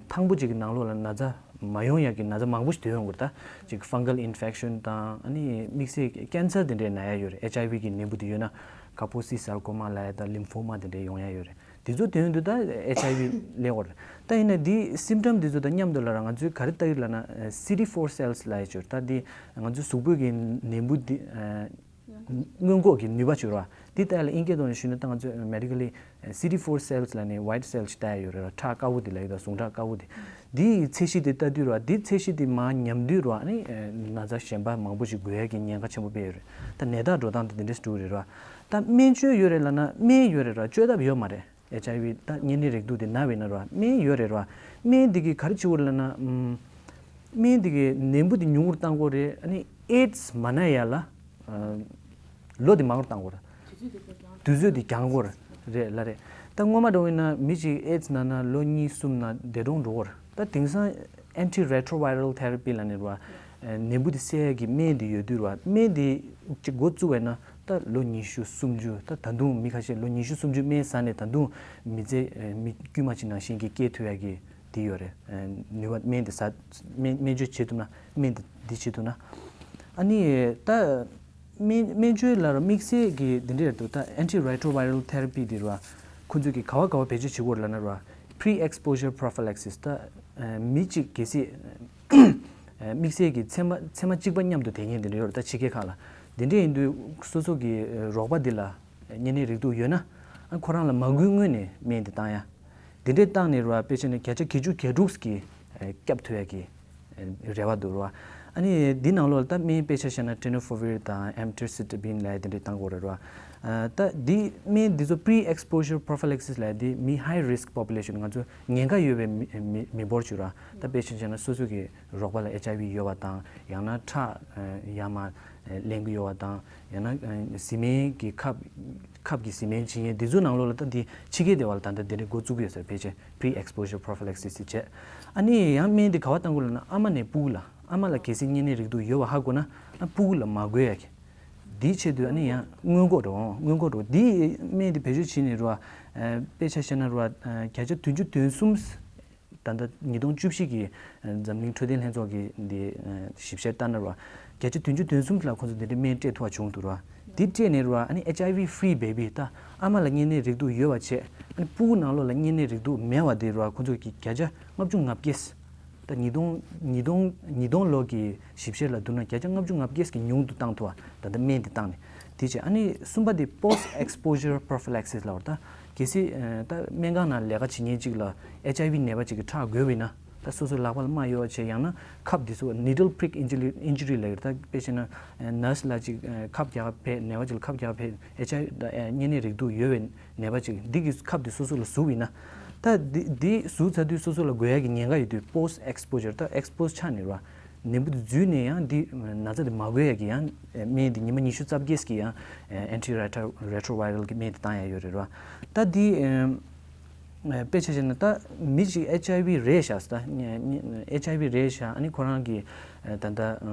ཐེངས་པོ་ཅིག་གི་ནང་ལོགས་ལ་ན་ཚ་མ་ཡོང་ཡག་གི་ན་ཚ་མང་པོ་ཞིག་ཐོན་ཡོང་གི་རེད། ད་ཅིག་fungal infection དང་། ཨ་ནི་དམིགས་བསལ་ཀེན་སར་དེ་འདྲའི་ན་ཡ་ཡོད་རེད། ཨེཆ་ཨའི་ཝི་གི་ནད་འབུ་དེ་ཡོད་ན་ཀར་པོ་སི་སར་ཀོ་མ་ལབ་ཡ་དང་ལིམ་ཕོ་མ་དེ་འདྲའི་ཡོང་ཡ་ཡོད་རེད། དེ་ཚོ་དོན་དུ་ད་ཨེཆ་ཨའི་ཝི་སླེབས་ཡོད་རེད། ད་ཡིན་ན་འདི་སིམ་ཊམ་དེ་ཚོ་དང་མཉམ་དུ་ལ་ར་ང་ཚོས་ག་རེ་ལྟ་གི་ལབ་ན། སི་ཌི་ཕོར་སེལ་སི་ལབ་ཡ་ཅིག་ཡོད་རེད། ད་འདི་ང་ཚོའི་གཟུགས་པོ་གི་ནད་འབུ་འདི་སྔོན་འགོག་གི་ནུས་པ་ཅིག་ཡོད་རེད་བ། འདི་ལྟ་ཡ་ལ་དབྱིན་སྐད་ཐོག་ནས་ཞུས་ན། ད་ང་ཚོས་མེ་ཌི་ཀལ་ལི་སི་ཌི་ཕོར་སེལ་སི་ལབ་ནས་ཝའིཊ་སེལ་ཞིག་ལྟ་ཡ་ཡོད་རེད་བ། ཁྲག་དཀར་པོ་དེ་ལབ་ཡོད་ད། ཟུངས་ཁྲག་དཀར་པོ་དེ། འདིའི་ཚད་གཞི་དེ་ལྟ་དུས་རེད་བ། འདིའི་ཚད་གཞི་དེ་མར་ཉམས་དུས་རེད་བ། ཨ་ནི་ན་ཚ་གཞན་པ་མང་པོ་ཞིག་འགོས་ཡ་གི་ཉེན་ཁ་ཆེན་པོ་དཔེ་ཡོད་རེད། ད་ནད་རྟགས་འགྲོ་སྟངས་དེ་དེ་འདྲས་འགྲོ་གི་རེད་བ། ད་སྨན་བཅོས་ཡོད་རེད་ལབ་ན། སྨན་ཡོད་རེད་ར། བཅོས་ཐབས་ཡོད་མ་རེད། ཨེཆ་ཨའི་ཝི་ད་གཉན་ནད་རེག་དུག་དེ་ན་བས་ན་ར། སྨན་ཡོད་རེད་ར། སྨན་འདི་གིས་ག་རེ་བྱེད་དགོས་རེད་ལབ་ན། ཨམ། སྨན་འདི་གིས་ནད་འབུ་དེ་ཉུང་རུ་གཏང་དགོས་རེད། ཨ་ནི་ཨེ་ཌི་སི་མ་ན་ཡ་ལ། ཨ། ལོ་དེ་མང་རུ་གཏང་དགོས་རེད། དུས་ཚོད་དེ་འགྱངས་དགོས་རེད་ལ་རེད། ད་སྔོན་མ་འདྲ་བོ་ཡིན་ན་མི་གཅིག་ཨེ་ཌི་སི་ན་ན་ལོ་གཉིས་གསུམ་ན་འདས་གྲོངས་འགྲོ་གི་རེད། ད་དེང་སང་ཨན་ཊི་རེ་ཊོ་ཝའི་རལ་ཐེ་ར་པི་ལབ་ནས་ར། ནད་འབུ་དེ་བསད་ཀྱི་སྨན་དེ་ཡོད་དུས་ར། སྨན་དེ་གཅིག་འགོ་བཙུགས་པ་ཡིན་ན། ད་ལོ་ཉི་ཤུ་སུམ་ཅུ། ད་ད་དུང་མི་ཁ་ཤས་ལོ་ཉི་ཤུ་སུམ་ཅུ་སྨན་ཟ་ནས་ད་དུང་མི་ཚེ་མི་དཀྱུས་མ་ཅིག་ནང་བཞིན་གྱི་སྐྱེལ་ཐུབ་ཡ་གི་དེ་ཡོད་རེད། ནུས་པ་སྨན་དེ་ཟ། སྨན་སྨན་བཅོས་བྱེད་ཐུབ་ན། སྨན་དེ་འདི་བྱེད་ཐུབ་ན། ཨ་ནི་ད་སྨན་སྨན་བཅོས་ལ་ར་དམིགས་བསལ་གྱི་དེ་འདྲ་རེད་འདུག་ད་ཨན་ཊི་རེ་ཊོ་ཝའི་རལ་ཐེ་ར་པི་དེ་ར། ཁོ་ཚོས་ཀྱི་ག་བ་ག་བ་བེད་སྤྱོད་བྱེད་དགོས་རེད་ལབ་ན་ར། Pre-exposure prophylaxis། ད་མི་གཅིག་གལ་སྲིད་དམིགས་བསལ་གྱི་མཚན་མ་མཚན་མ་གཅིག་པ་མཉམ་དུ་དེ་ཉིན་དེ་འདྲ་ཡོད་རེད། ད་ཕྱི་རྒྱལ་ཁག་ལ་དེ་འདྲ་ཡིན་དུས་སོ་སོ་གི་རོགས་པ་འདི་ལ་གཉན་ནད་རེག་དུག་ཡོད་ན། ཨ། ཁོ་རང་ལ་མ་འགོས་སྔོན་ནས་སྨན་དེ་བཏང་ཡ། དེ་འདྲས་བཏང་ནས་ར། དཔེ་བྱས་ན་བརྒྱ་ཆ་བརྒྱད་ཅུ་གྱ་དྲུག་གི་སྐྱོབ་ཐུབ་ཡ་གི་རེ་བ་འདུག་ར། ཨ་ནི་འདི་ནང་ལོགས་ལ་ད་སྨན་དཔེ་ཆ་བཞག་ན་ཊེ་ནོ་ཕོ་བིར་དང་ཨེམ་ཊི་རི་སི་ཊ་བིན་ལབ་ཡ་དེ་འདྲས་བཏང་དགོས་རེད་ར། ད་འདི་སྨན་འདི་ཚོ་Pre-exposure prophylaxis ལབ་ཡ་འདི་མི་high risk population། ང་ཚོ་ཉེན་ཁ་ཡོད་པའི་མི་མི་མི་འབོར་ཅིག་ར། ད་དཔེ་ཆ་བཞག་ན་སོ་སོ་གི་རོགས་པ་ལ་ཨེཆ་ཨའི་ཝི་ཡོད་པ་དང་། ཡང་ན་ཁྲག་ཡར་མར་ལེན་གྱི་ཡོད་པ་དང་། ཡང་ན་བཟི་སྨན་གྱི་ཁབ་ཁབ་ཀྱི་བཟི་སྨན་བྱིན་མཁན་འདི་ཚོའི་ནང་ལོགས་ལ་ད་འདི་ཕྱི་རྒྱལ་སྡེ་བ་ལ་ད་ལྟ་འདི་འདྲའི་འགོ་བཙུགས་ཡོད་ཟེར། ཕལ་ཆེར་Pre-exposure prophylaxis ཟེར་བྱས། ཨ་ནི་ཡང་སྨན་འདི་ག་བ་བཏང་དགོས་ལབ་ན། ཨ་མ་ནས་སྤུ་གུ་ལ། ཨ་མ་ལ་གལ་སྲིད་གཉན་ནད་རེག་དུག་ཡོད་པ་ཧ་གོ་ན། ཨ། སྤུ་གུ་ལ་མ་འགོས་ཡ་གི། འདིའི་ཆེད་དུ་ཨ་ནི་ཡང་སྔོན་འགོག་འགྲོ། སྔོན་འགོག་འགྲོ། འདིའི་སྨན་འདི་བེད་སྤྱོད་བྱས་ནས་ར། དཔེ་ཆ་བཞག་ན་ར། བརྒྱ་ཆ་བདུན་ཅུ་དོན་གསུམ། ད་ལྟ་ཉིས་སྟོང་བཅུ་བཞི་གི་འཛམ་གླིང་འཕྲོད་བསྟེན་ལྷན་ཚོགས་ཀྱི་འདི་ཞིབ་བཤེར་ལྟར་ན་ར། བརྒྱ་ཆ་བདུན་ཅུ་དོན་གསུམ་ལ་ཁོང་ཚོ་འདི་འདྲའི་སྨན་སྤྲད་ཐུབ་པ་བྱུང་འདུག་ར། འདི་སྤྲད་ནས་ར། ཨ་ནི་ཨེཆ་ཨའི་ཝི་ཧྥི་རི་བེ་བི། ད་ཨ་མ་ལ་གཉན་ནད་རེག་དུག་ཡོད་པ་བྱས། ཨ་ནི་སྤུ་གུ་ནང་ལོགས་ལ་གཉན་ནད་རེག་དུག་མེད་པ་འདི་ར། ཁོང་ཚོ་གི་བརྒྱ་ཆ་ལྔ་བཅུ་ང་བརྒྱད། ད་ཉིས་སྟོང་ཉིས་སྟོང་ཉིས་སྟོང་ལོ་གི་ཞིབ་བཤེར་ལ་བསྡུར་ན་བརྒྱ་ཆ་ལྔ་བཅུ་ང་བརྒྱད་ཀྱིས་ཉུང་དུ་བཏང་ཐུབ་པ། ད་ལྟ་སྨན་འདི་བཏང་ནས། དེ་བྱས། ཨ་ནི་གསུམ་པ་དེ་Post exposure prophylaxis ལབ་པ་རེད། ད་གལ་སྲིད་ད་སྨན་ཁང་ནང་ལས་ཀ་བྱེད་མཁན་གཅིག་ལ་ཨེཆ་ཨའི་ཝི་ནད་པ་གཅིག་གི་ཁྲག་འགོས་པ་ཡིན་ན། ད་སོ་སོའི་ལག་པ་ལ་རྨ་ཡོད་པ་བྱས། ཡང་ན་ཁབ་འདི་ཚོ་needle prick injury injury ལབ་ཡོད་རེད། ད་དཔེ་བྱས་ན་ནར་སི་ལ་གཅིག་ཁབ་རྒྱག་ག་ཕེབས། ནད་པ་གཅིག་ལ་ཁབ་རྒྱག་ག་ཕེབས། ཨེཆ་ཨའི་ཝི་གཉན་ནད་རེག་དུག་ཡོད་པའི་ནད་པ་གཅིག་འདི་གི་ཁབ་འདི་སོ་སོ་ལ་ཟུག་པ་ཡིན་ན། ད་འདི་འདི་ཟུག་ཚར་དུས་སོ་སོ་ལ་འགོས་ཡ་གི་ཉེན་ཁ་ཡོད་དུས། Post exposure། ད་ཨེགས་པོ་སི་ཆགས་ནས་ར། ནད་འབུ་དེ་འཛུལ་ནས་ཡང་འདི་ན་ཚ་དེ་མ་འགོས་ཡ་གི་ཡང་སྨན་དེ་ཉི་མ་ཉི་ཤུ་རྩ་བརྒྱད་ཀྱི་ཡང་ཨེན་ཊི་རེ་ཊོ་ཝའི་རལ་གྱི་སྨན་དེ་བཏང་ཡ་ཡོད་རེད་ར། ད་འདི་དཔེ་ཆ་བཞག་ན། ད་མི་གཅིག་ཨེཆ་ཨའི་ཝི་རེད་ཤག་ད་ཨེཆ་ཨའི་ཝི་རེད་ཤག་ཨ་ནི་ཁོ་རང་གི་ད་ལྟ་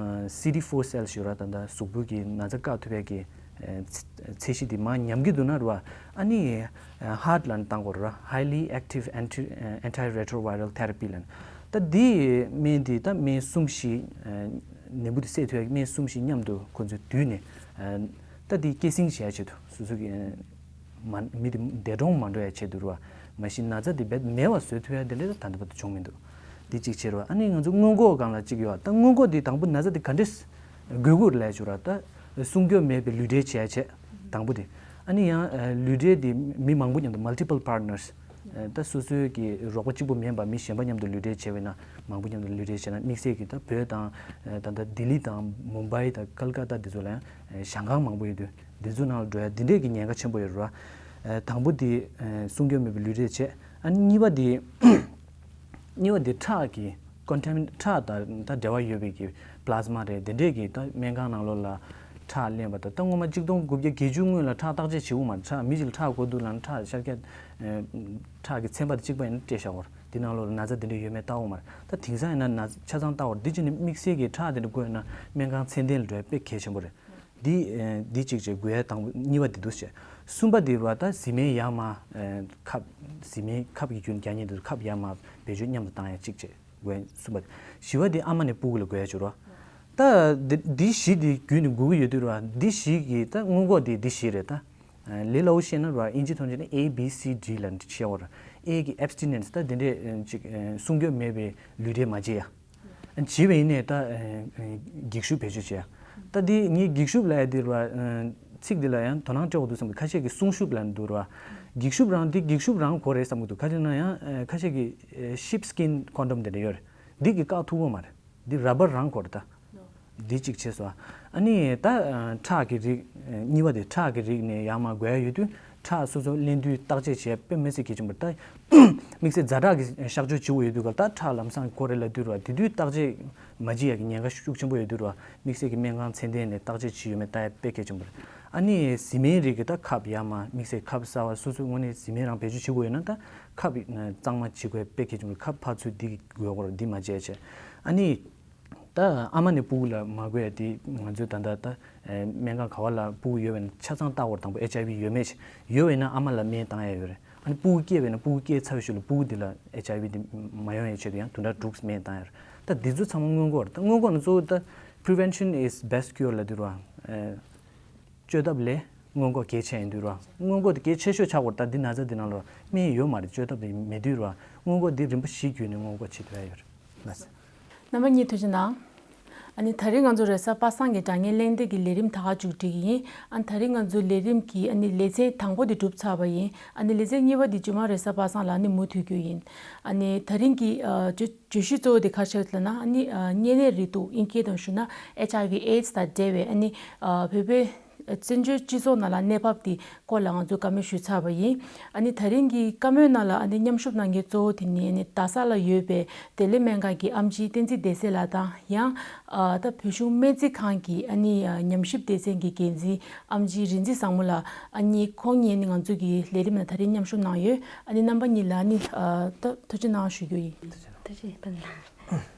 སི་ཌི་ཕོར་སེལ་སི་ཡོད་ར། ད་ལྟ་གཟུགས་པོ་གི་ན་ཚ་བཀག་ཐུབ་ཡ་གི་ཚད་གཞི་དེ་མར་ཉམས་ཀྱི་འདུག་ན་ར། ཨ་ནི་ཧར་ཊི་ལ་ནི་བཏང་དགོས་ར། Highly active anti antiretroviral therapy ལ་ནི། ད་འདི་སྨན་འདི་ད་སྨན་གསུམ་བཞི། ནད་འབུ་དེ་བསད་ཐུབ་ཡ་གི་སྨན་གསུམ་བཞི་མཉམ་དུ་ཁོ་ཚོས་བསྡུས་ནས། ད་འདི་སྐྱེད་སྲིང་བྱེད་ཡ་ཆེད་དུ། སོ་སོ་གི་མ་མི་དེ་འདས་གྲོངས་མ་འགྲོ་ཡ་ཆེད་དུ་ར། མ་གཞི་ན་ཚ་དེ་རྦད་མེད་པ་བཟོ་ཐུབ་ཡ་དེ་འདྲ་ད་ད་ལྟ་བར་དུ་བྱུང་མི་འདུག་འདི་གཅིག་བྱས་ར། ཨ་ནི་ང་ཚོ་སྔོན་འགོག་སྒང་ལ་གཅིག་ཡོད། ད་སྔོན་འགོག་འདི་དང་པོ་ན་ཚ་དེ་ག་འདྲས་འགོས་དགོས་རེད་ལབ་ཡ་ཅིག་ཡོད་ར། ད་སྲུང་སྐྱོབ་མེད་པའི་ལུས་འབྲེལ་བྱེད་ཡ་བྱས། དང་པོ་དེ། ཨ་ནི་ཡང་ལུས་འབྲེལ་དེ་མི་མང་པོ་མཉམ་དུ། multiple partners། ད་སོ་སོའི་གི་རོགས་པ་གཅིག་པུ་མིན་པ་མི་གཞན་པ་མཉམ་དུ་ལུས་འབྲེལ་བྱས་པ་ཡིན་ན། མང་པོ་མཉམ་དུ་ལུས་འབྲེལ་བྱས་ན། དམིགས་བསལ་གྱི་ད་བོད་དང་ད་ལྟ་ལྡི་ལི་དང་མུམ་བྷའི་དང་ཀལ་ཀ་ཏ་འདི་ཚོ་ལ་ཡང་ཞང་ཁང་མང་པོ་ཡོད་དུས། འདི་ཚོ་ནང་ལ་འགྲོ་ཡ་འདི་འདྲས་ཀྱི་ཉེན་ཁ་ཆེན་པོ་ཡོད་རེད་བ། དང་པོ་དེ་སྲུང་སྐྱོབ་མེད་པའི་ལུས་འབྲེལ་བྱས། ཨ་ནི་གཉིས་པ་དེ། གཉིས་པ་དེ་ཁྲག་གི་ཀོན་ཊ་མི་ཁྲག་དང་ད་འབྲེལ་བ་ཡོད་པའི་གི་པླ་ཛ་མ་རེད། དེ་འདྲས་ཀྱི་ད་སྨན་ཁང་ནང་ལོགས་ལ་ཁྲག་ལེན་པ་དང་། ད་སྔོན་མ་གཅིག་སྟོང་དགུ་བརྒྱ་བརྒྱད་ཅུ་སྔོན་ལ་ཁྲག་བརྟག་དཔྱད་བྱེད་དགོས་མ་རེད། ཁྲག་མི་གཅིག་ལ་ཁྲག་དགོས་དུས་ལ་ཁྲག་ཤར་སྐྱ་ཁྲག་གི་ཚན་པ་དང་གཅིག་པ་ཡིན་ན་སྤྲད་བཞག་པ་རེད། དེ་ནང་ལོགས་ལ་ན་ཚ་དེ་འདྲས་ཡོད་མེད་བལྟ་དགོས་མ་རེད། ད་དེང་སང་ཡིན་ན་ན་ཆ་ཚང་བལྟ་བ་རེད། འདི་བྱས་ནས་དམིགས་བསལ་གྱི་ཁྲག་དེ་འདྲ་དགོས་ན་སྨན་ཁང་ཚད་ལྡན་ལ་འགྲོ་ཡ་དཔེ་གལ་ཆེན་པོ་རེད། འདི་ཨ་འདི་གཅིག་བྱས། དགོས་ཡ་དང་པོ་གཉིས་པ་འདི་འདུག་བྱས། གསུམ་པ་འདི་བ་ད་བཟི་སྨན་ཡར་མར་ཨ་ཁབ། བཟི་སྨན་ཁབ་ཀྱི་རྒྱུན་རྒྱག་མཁན་འདི་ཚོ་ཁབ་ཡར་མར་བེད་སྤྱོད་མཉམ་དུ་བཏང་ཡ་གཅིག་བྱས། དགོས་ཡ་གསུམ་པ། བཞི་པ་འདི་ཨ་མ་ནས་སྤུ་གུ་ལ་དགོས་ཡ་བྱུར་བ། ད་འདི་འདི་བཞི་འདི་རྒྱུན་ནས་དགོས་ཀྱི་ཡོད་དུས་ར། འདི་བཞི་གི་ད་སྔོན་འགོག་འདི་འདི་བཞི་རེད། ད་ལས་སླ་བོ་བཤད་ན་ར་ཨིན་ཇི་ཐོན་རྗེས་ནས་A B C D ལ་བཤད་བ་ར། A གི་ཨེབ་སི་ཊི་ནན་སི། ད་འདི་འདྲས་ཅིག་སྲུང་སྐྱོབ་མེད་པའི་ལུས་འབྲེལ་མ་བྱེད་ཡ། བྱེད་པ་ཡིན་ནའི་ད་འགྱིག་ཤུབས་བེད་སྤྱོད་བྱེད་ཡ། ད་འདི་ངས་འགྱིག་ཤུབས་ལབ་ཡ་འདི་ར། ཚིག་འདི་ལ་ཡང་དོ་སྣང་སྤྲད་དགོས་འདུག་བསམ་གི། ཁ་ཤས་ཀྱིས་སྲུང་ཤུབས་ལབ་འདུག་ར། འགྱིག་ཤུབས་རང་འདི་འགྱིག་ཤུབས་རང་གོ་རེད་བསམ་གི་འདུག། ག་ཅི་ན་ཡང་ཁ་ཤས་ཀྱིས་ཤིབ་སི་ཀིན་ཁོན་ཌོམ་དེ་འདྲ་ཡོད་རེད། འདི་གི་བཀག་ཐུབ་པོ་མ་རེད། འདི་ར་བར་རང་གོ་རེད་ད། འདི་གཅིག་བྱས་སོ། ཨ་ནི་ད་ཁྲག་གི་རིགས། གཉིས་པ་དེ་ཁྲག་གི་རིགས་ནས་ཡར་མར་དགོས་ཡ་ཡོད་དུས་ཁྲག་སོ་སོ་ལེན་དུས་བརྟག་དཔྱད་བྱས་དཔེ་མི་སྲིད་གལ་ཆེན་པོ་རེད། ད་དམིགས་བསལ་ཛ་དྲག་གི་གཤག་བཅོས་བྱེད་དགོས་ཡོད་དུས་ག་ལ་ད་ཁྲག་ལམ་སང་གོ་རེད་ལབ་དུས་ར། དེ་དུས་བརྟག་དཔྱད་མ་བྱེད་ཡ་གི་ཉེན་ཁ་ཤུགས་ཆེན་པོ་ཡོད་དུས་ར། དམིགས་བསལ་གྱི་སྨན་ཁང་ཚད་ལྡན་ནས་བརྟག་དཔྱད་བྱེད་ཡོད་མེད་ལྟ་ཡ་དཔེ་གལ་ཆེན་པོ་རེད། ཨ་ནི་བཟི་སྨན་རིགས་ཀྱི་ད་ཁབ་ཡར་མར་དམིགས་བསལ་ཁབ་གསར་པ་སོ་སོའི་ངོས་ནས་བཟི་སྨན་རང་བེད་སྤྱོད་བྱེད་དགོས་ཡོད་ན་ད་ཁབ་གཙང་མ་བྱེད་དགོས་དཔེ་གལ་ཆེན་པོ་རེད། ཁབ་ཕར་ཚུར་འདི་དགོས་སྐོར་འདི་མ་བྱས་བྱས། ཨ་ནི། ད་ཨ་མ་ནས་སྤུ་གུ་ལ་མ་དགོས་ཡ་དེ་ང་ཚོས་ད་ལྟ་ད་སྨན་ཁང་ག་བ་ལ་སྤུ་གུ་ཡོད་པ་ཡིན་ན་ཆ་ཚང་བལྟ་དགོས་རེད། དང་པོ་ཨེཆ་ཨའི་ཝི་ཡོད་མེད་ཅིག་ཡོད་པ་ཡིན་ན་ཨ་མ་ལ་སྨན་བཏང་ཡ་ཡོད་རེད། ཨ་ནི་སྤུ་གུ་སྐྱེས་པ་ཡིན་ན་སྤུ་གུ་སྐྱེས་ཚར་བའི་ཤུལ་ལ་སྤུ་གུ་དེ་ལ་ཨེཆ་ཨའི་ཝི་དེ་མ་ཡོང་ཡའི་ཆེད་དུ་ཡང་དུང་ཕྲག་དྲུག་སྨན་བཏང་ཡ་རེད། ད་འདི་ཚོ་ཚང་མ་སྔོན་འགོག་རེད། ད་སྔོན་འགོག་ནི་གཙོ་བོ་ད་prevention is best cure ལབ་དུས་ར། བཅོས་ཐབས་ལས་སྔོན་འགོག་གལ་ཆེ་ཡིན་དུས་ར། སྔོན་འགོག་དེ་གལ་ཆེ་ཤོས་ཆགས་དགོས་རེད། ད་འདི་ན་ཚ་འདི་ནང་ལ་སྨན་ཡོད་མ་རེད། བཅོས་ཐབས་དེ་མེད་དུས་ར། སྔོན་འགོག་འདི་རིམ་པ་བཞིའི་བརྒྱུད་ནས་སྔོན་འགོག་བྱེད་ཐུབ་ཡ་ཡོད་རེད། ལགས་སོ། རྣམ་པ་གཉིས་ཐུགས་རྗེ་གནང་། ཨ་ནི་ད་རིང་ང་ཚོ་རེས་གཟའ་པ་སངས་ཀྱི་དྲ་བརྙན་གླེང་སྟེགས་ཀྱི་ལས་རིམ་ད་ག་མཇུག་སྒྲིལ་གྱི་ཡིན། ཨ་ནི་ད་རིང་ང་ཚོའི་ལས་རིམ་གྱི་ཨ་ནི་ལེ་ཚན་དང་པོ་དེ་གྲུབ་ཚར་བ་ཡིན། ཨ་ནི་ལེ་ཚན་གཉིས་པ་དེ་རྗེས་མ་རེས་གཟའ་པ་སངས་ལ་ཨ་ནི་མུ་མཐུད་རྒྱུ་ཡིན། ཨ་ནི་ད་རིང་གི་ཨ་བརྗོད་བརྗོད་གཞི་གཙོ་བོ་དེ་ག་རེ་ཆགས་ཡོད་ལབ་ན། ཨ་ནི་ཨ་གཉན་ནད་རེག་དུག་དབྱིན་སྐད་དང་ཞུ་ན་ཨེཆ་ཨའི་ཝི་ཨེ་ཌི་སི་དང་འབྲེལ་བའི་ཨ་ནི་ཨ་བོད་པའི་བཙན་བྱོལ་སྤྱི་ཚོགས་ནང་ལ་གནས་བབ་དེ་སྐོར་ལ་ང་ཚོས་བཀའ་མོལ་ཞུས་ཚར་བ་ཡིན། ཨ་ནི་ད་རིང་གི་བཀའ་མོལ་ནང་ལ་ཨ་ནི་མཉམ་ཞུགས་གནང་མཁན་གཙོ་བོ་དེ་ནི་ཨ་ནི་རྡ་ས་ལ་ཡོད་པའི་བདེ་ལེགས་སྨན་ཁང་གི་ཨེམ་ཆི་བསྟན་འཛིན་བདེ་གསལ་ལགས་དང་། ཡང་ཨ་ད་བོད་གཞུང་སྨན་རྩིས་ཁང་གི་ཨ་ནི་ཨ་ཉམས་ཞིབ་སྡེ་ཚན་གྱི་འགན་འཛིན་ཨེམ་ཆི་རིག་འཛིན་བཟང་མོ་ལགས། ཨ་ནི་ཁོང་གཉིས་ནི་ང་ཚོ་གི་ལས་རིམ་ལ་ད་རིང་མཉམ་ཞུགས་གནང་ཡོད། ཨ་ནི་རྣམ་པ་གཉིས་ལ་ཨ་ནི་ཨ་ད་ཐུགས་རྗེ་གནང་ཞུ་རྒྱུ་ཡིན། ཐུགས་རྗེ་གནང་།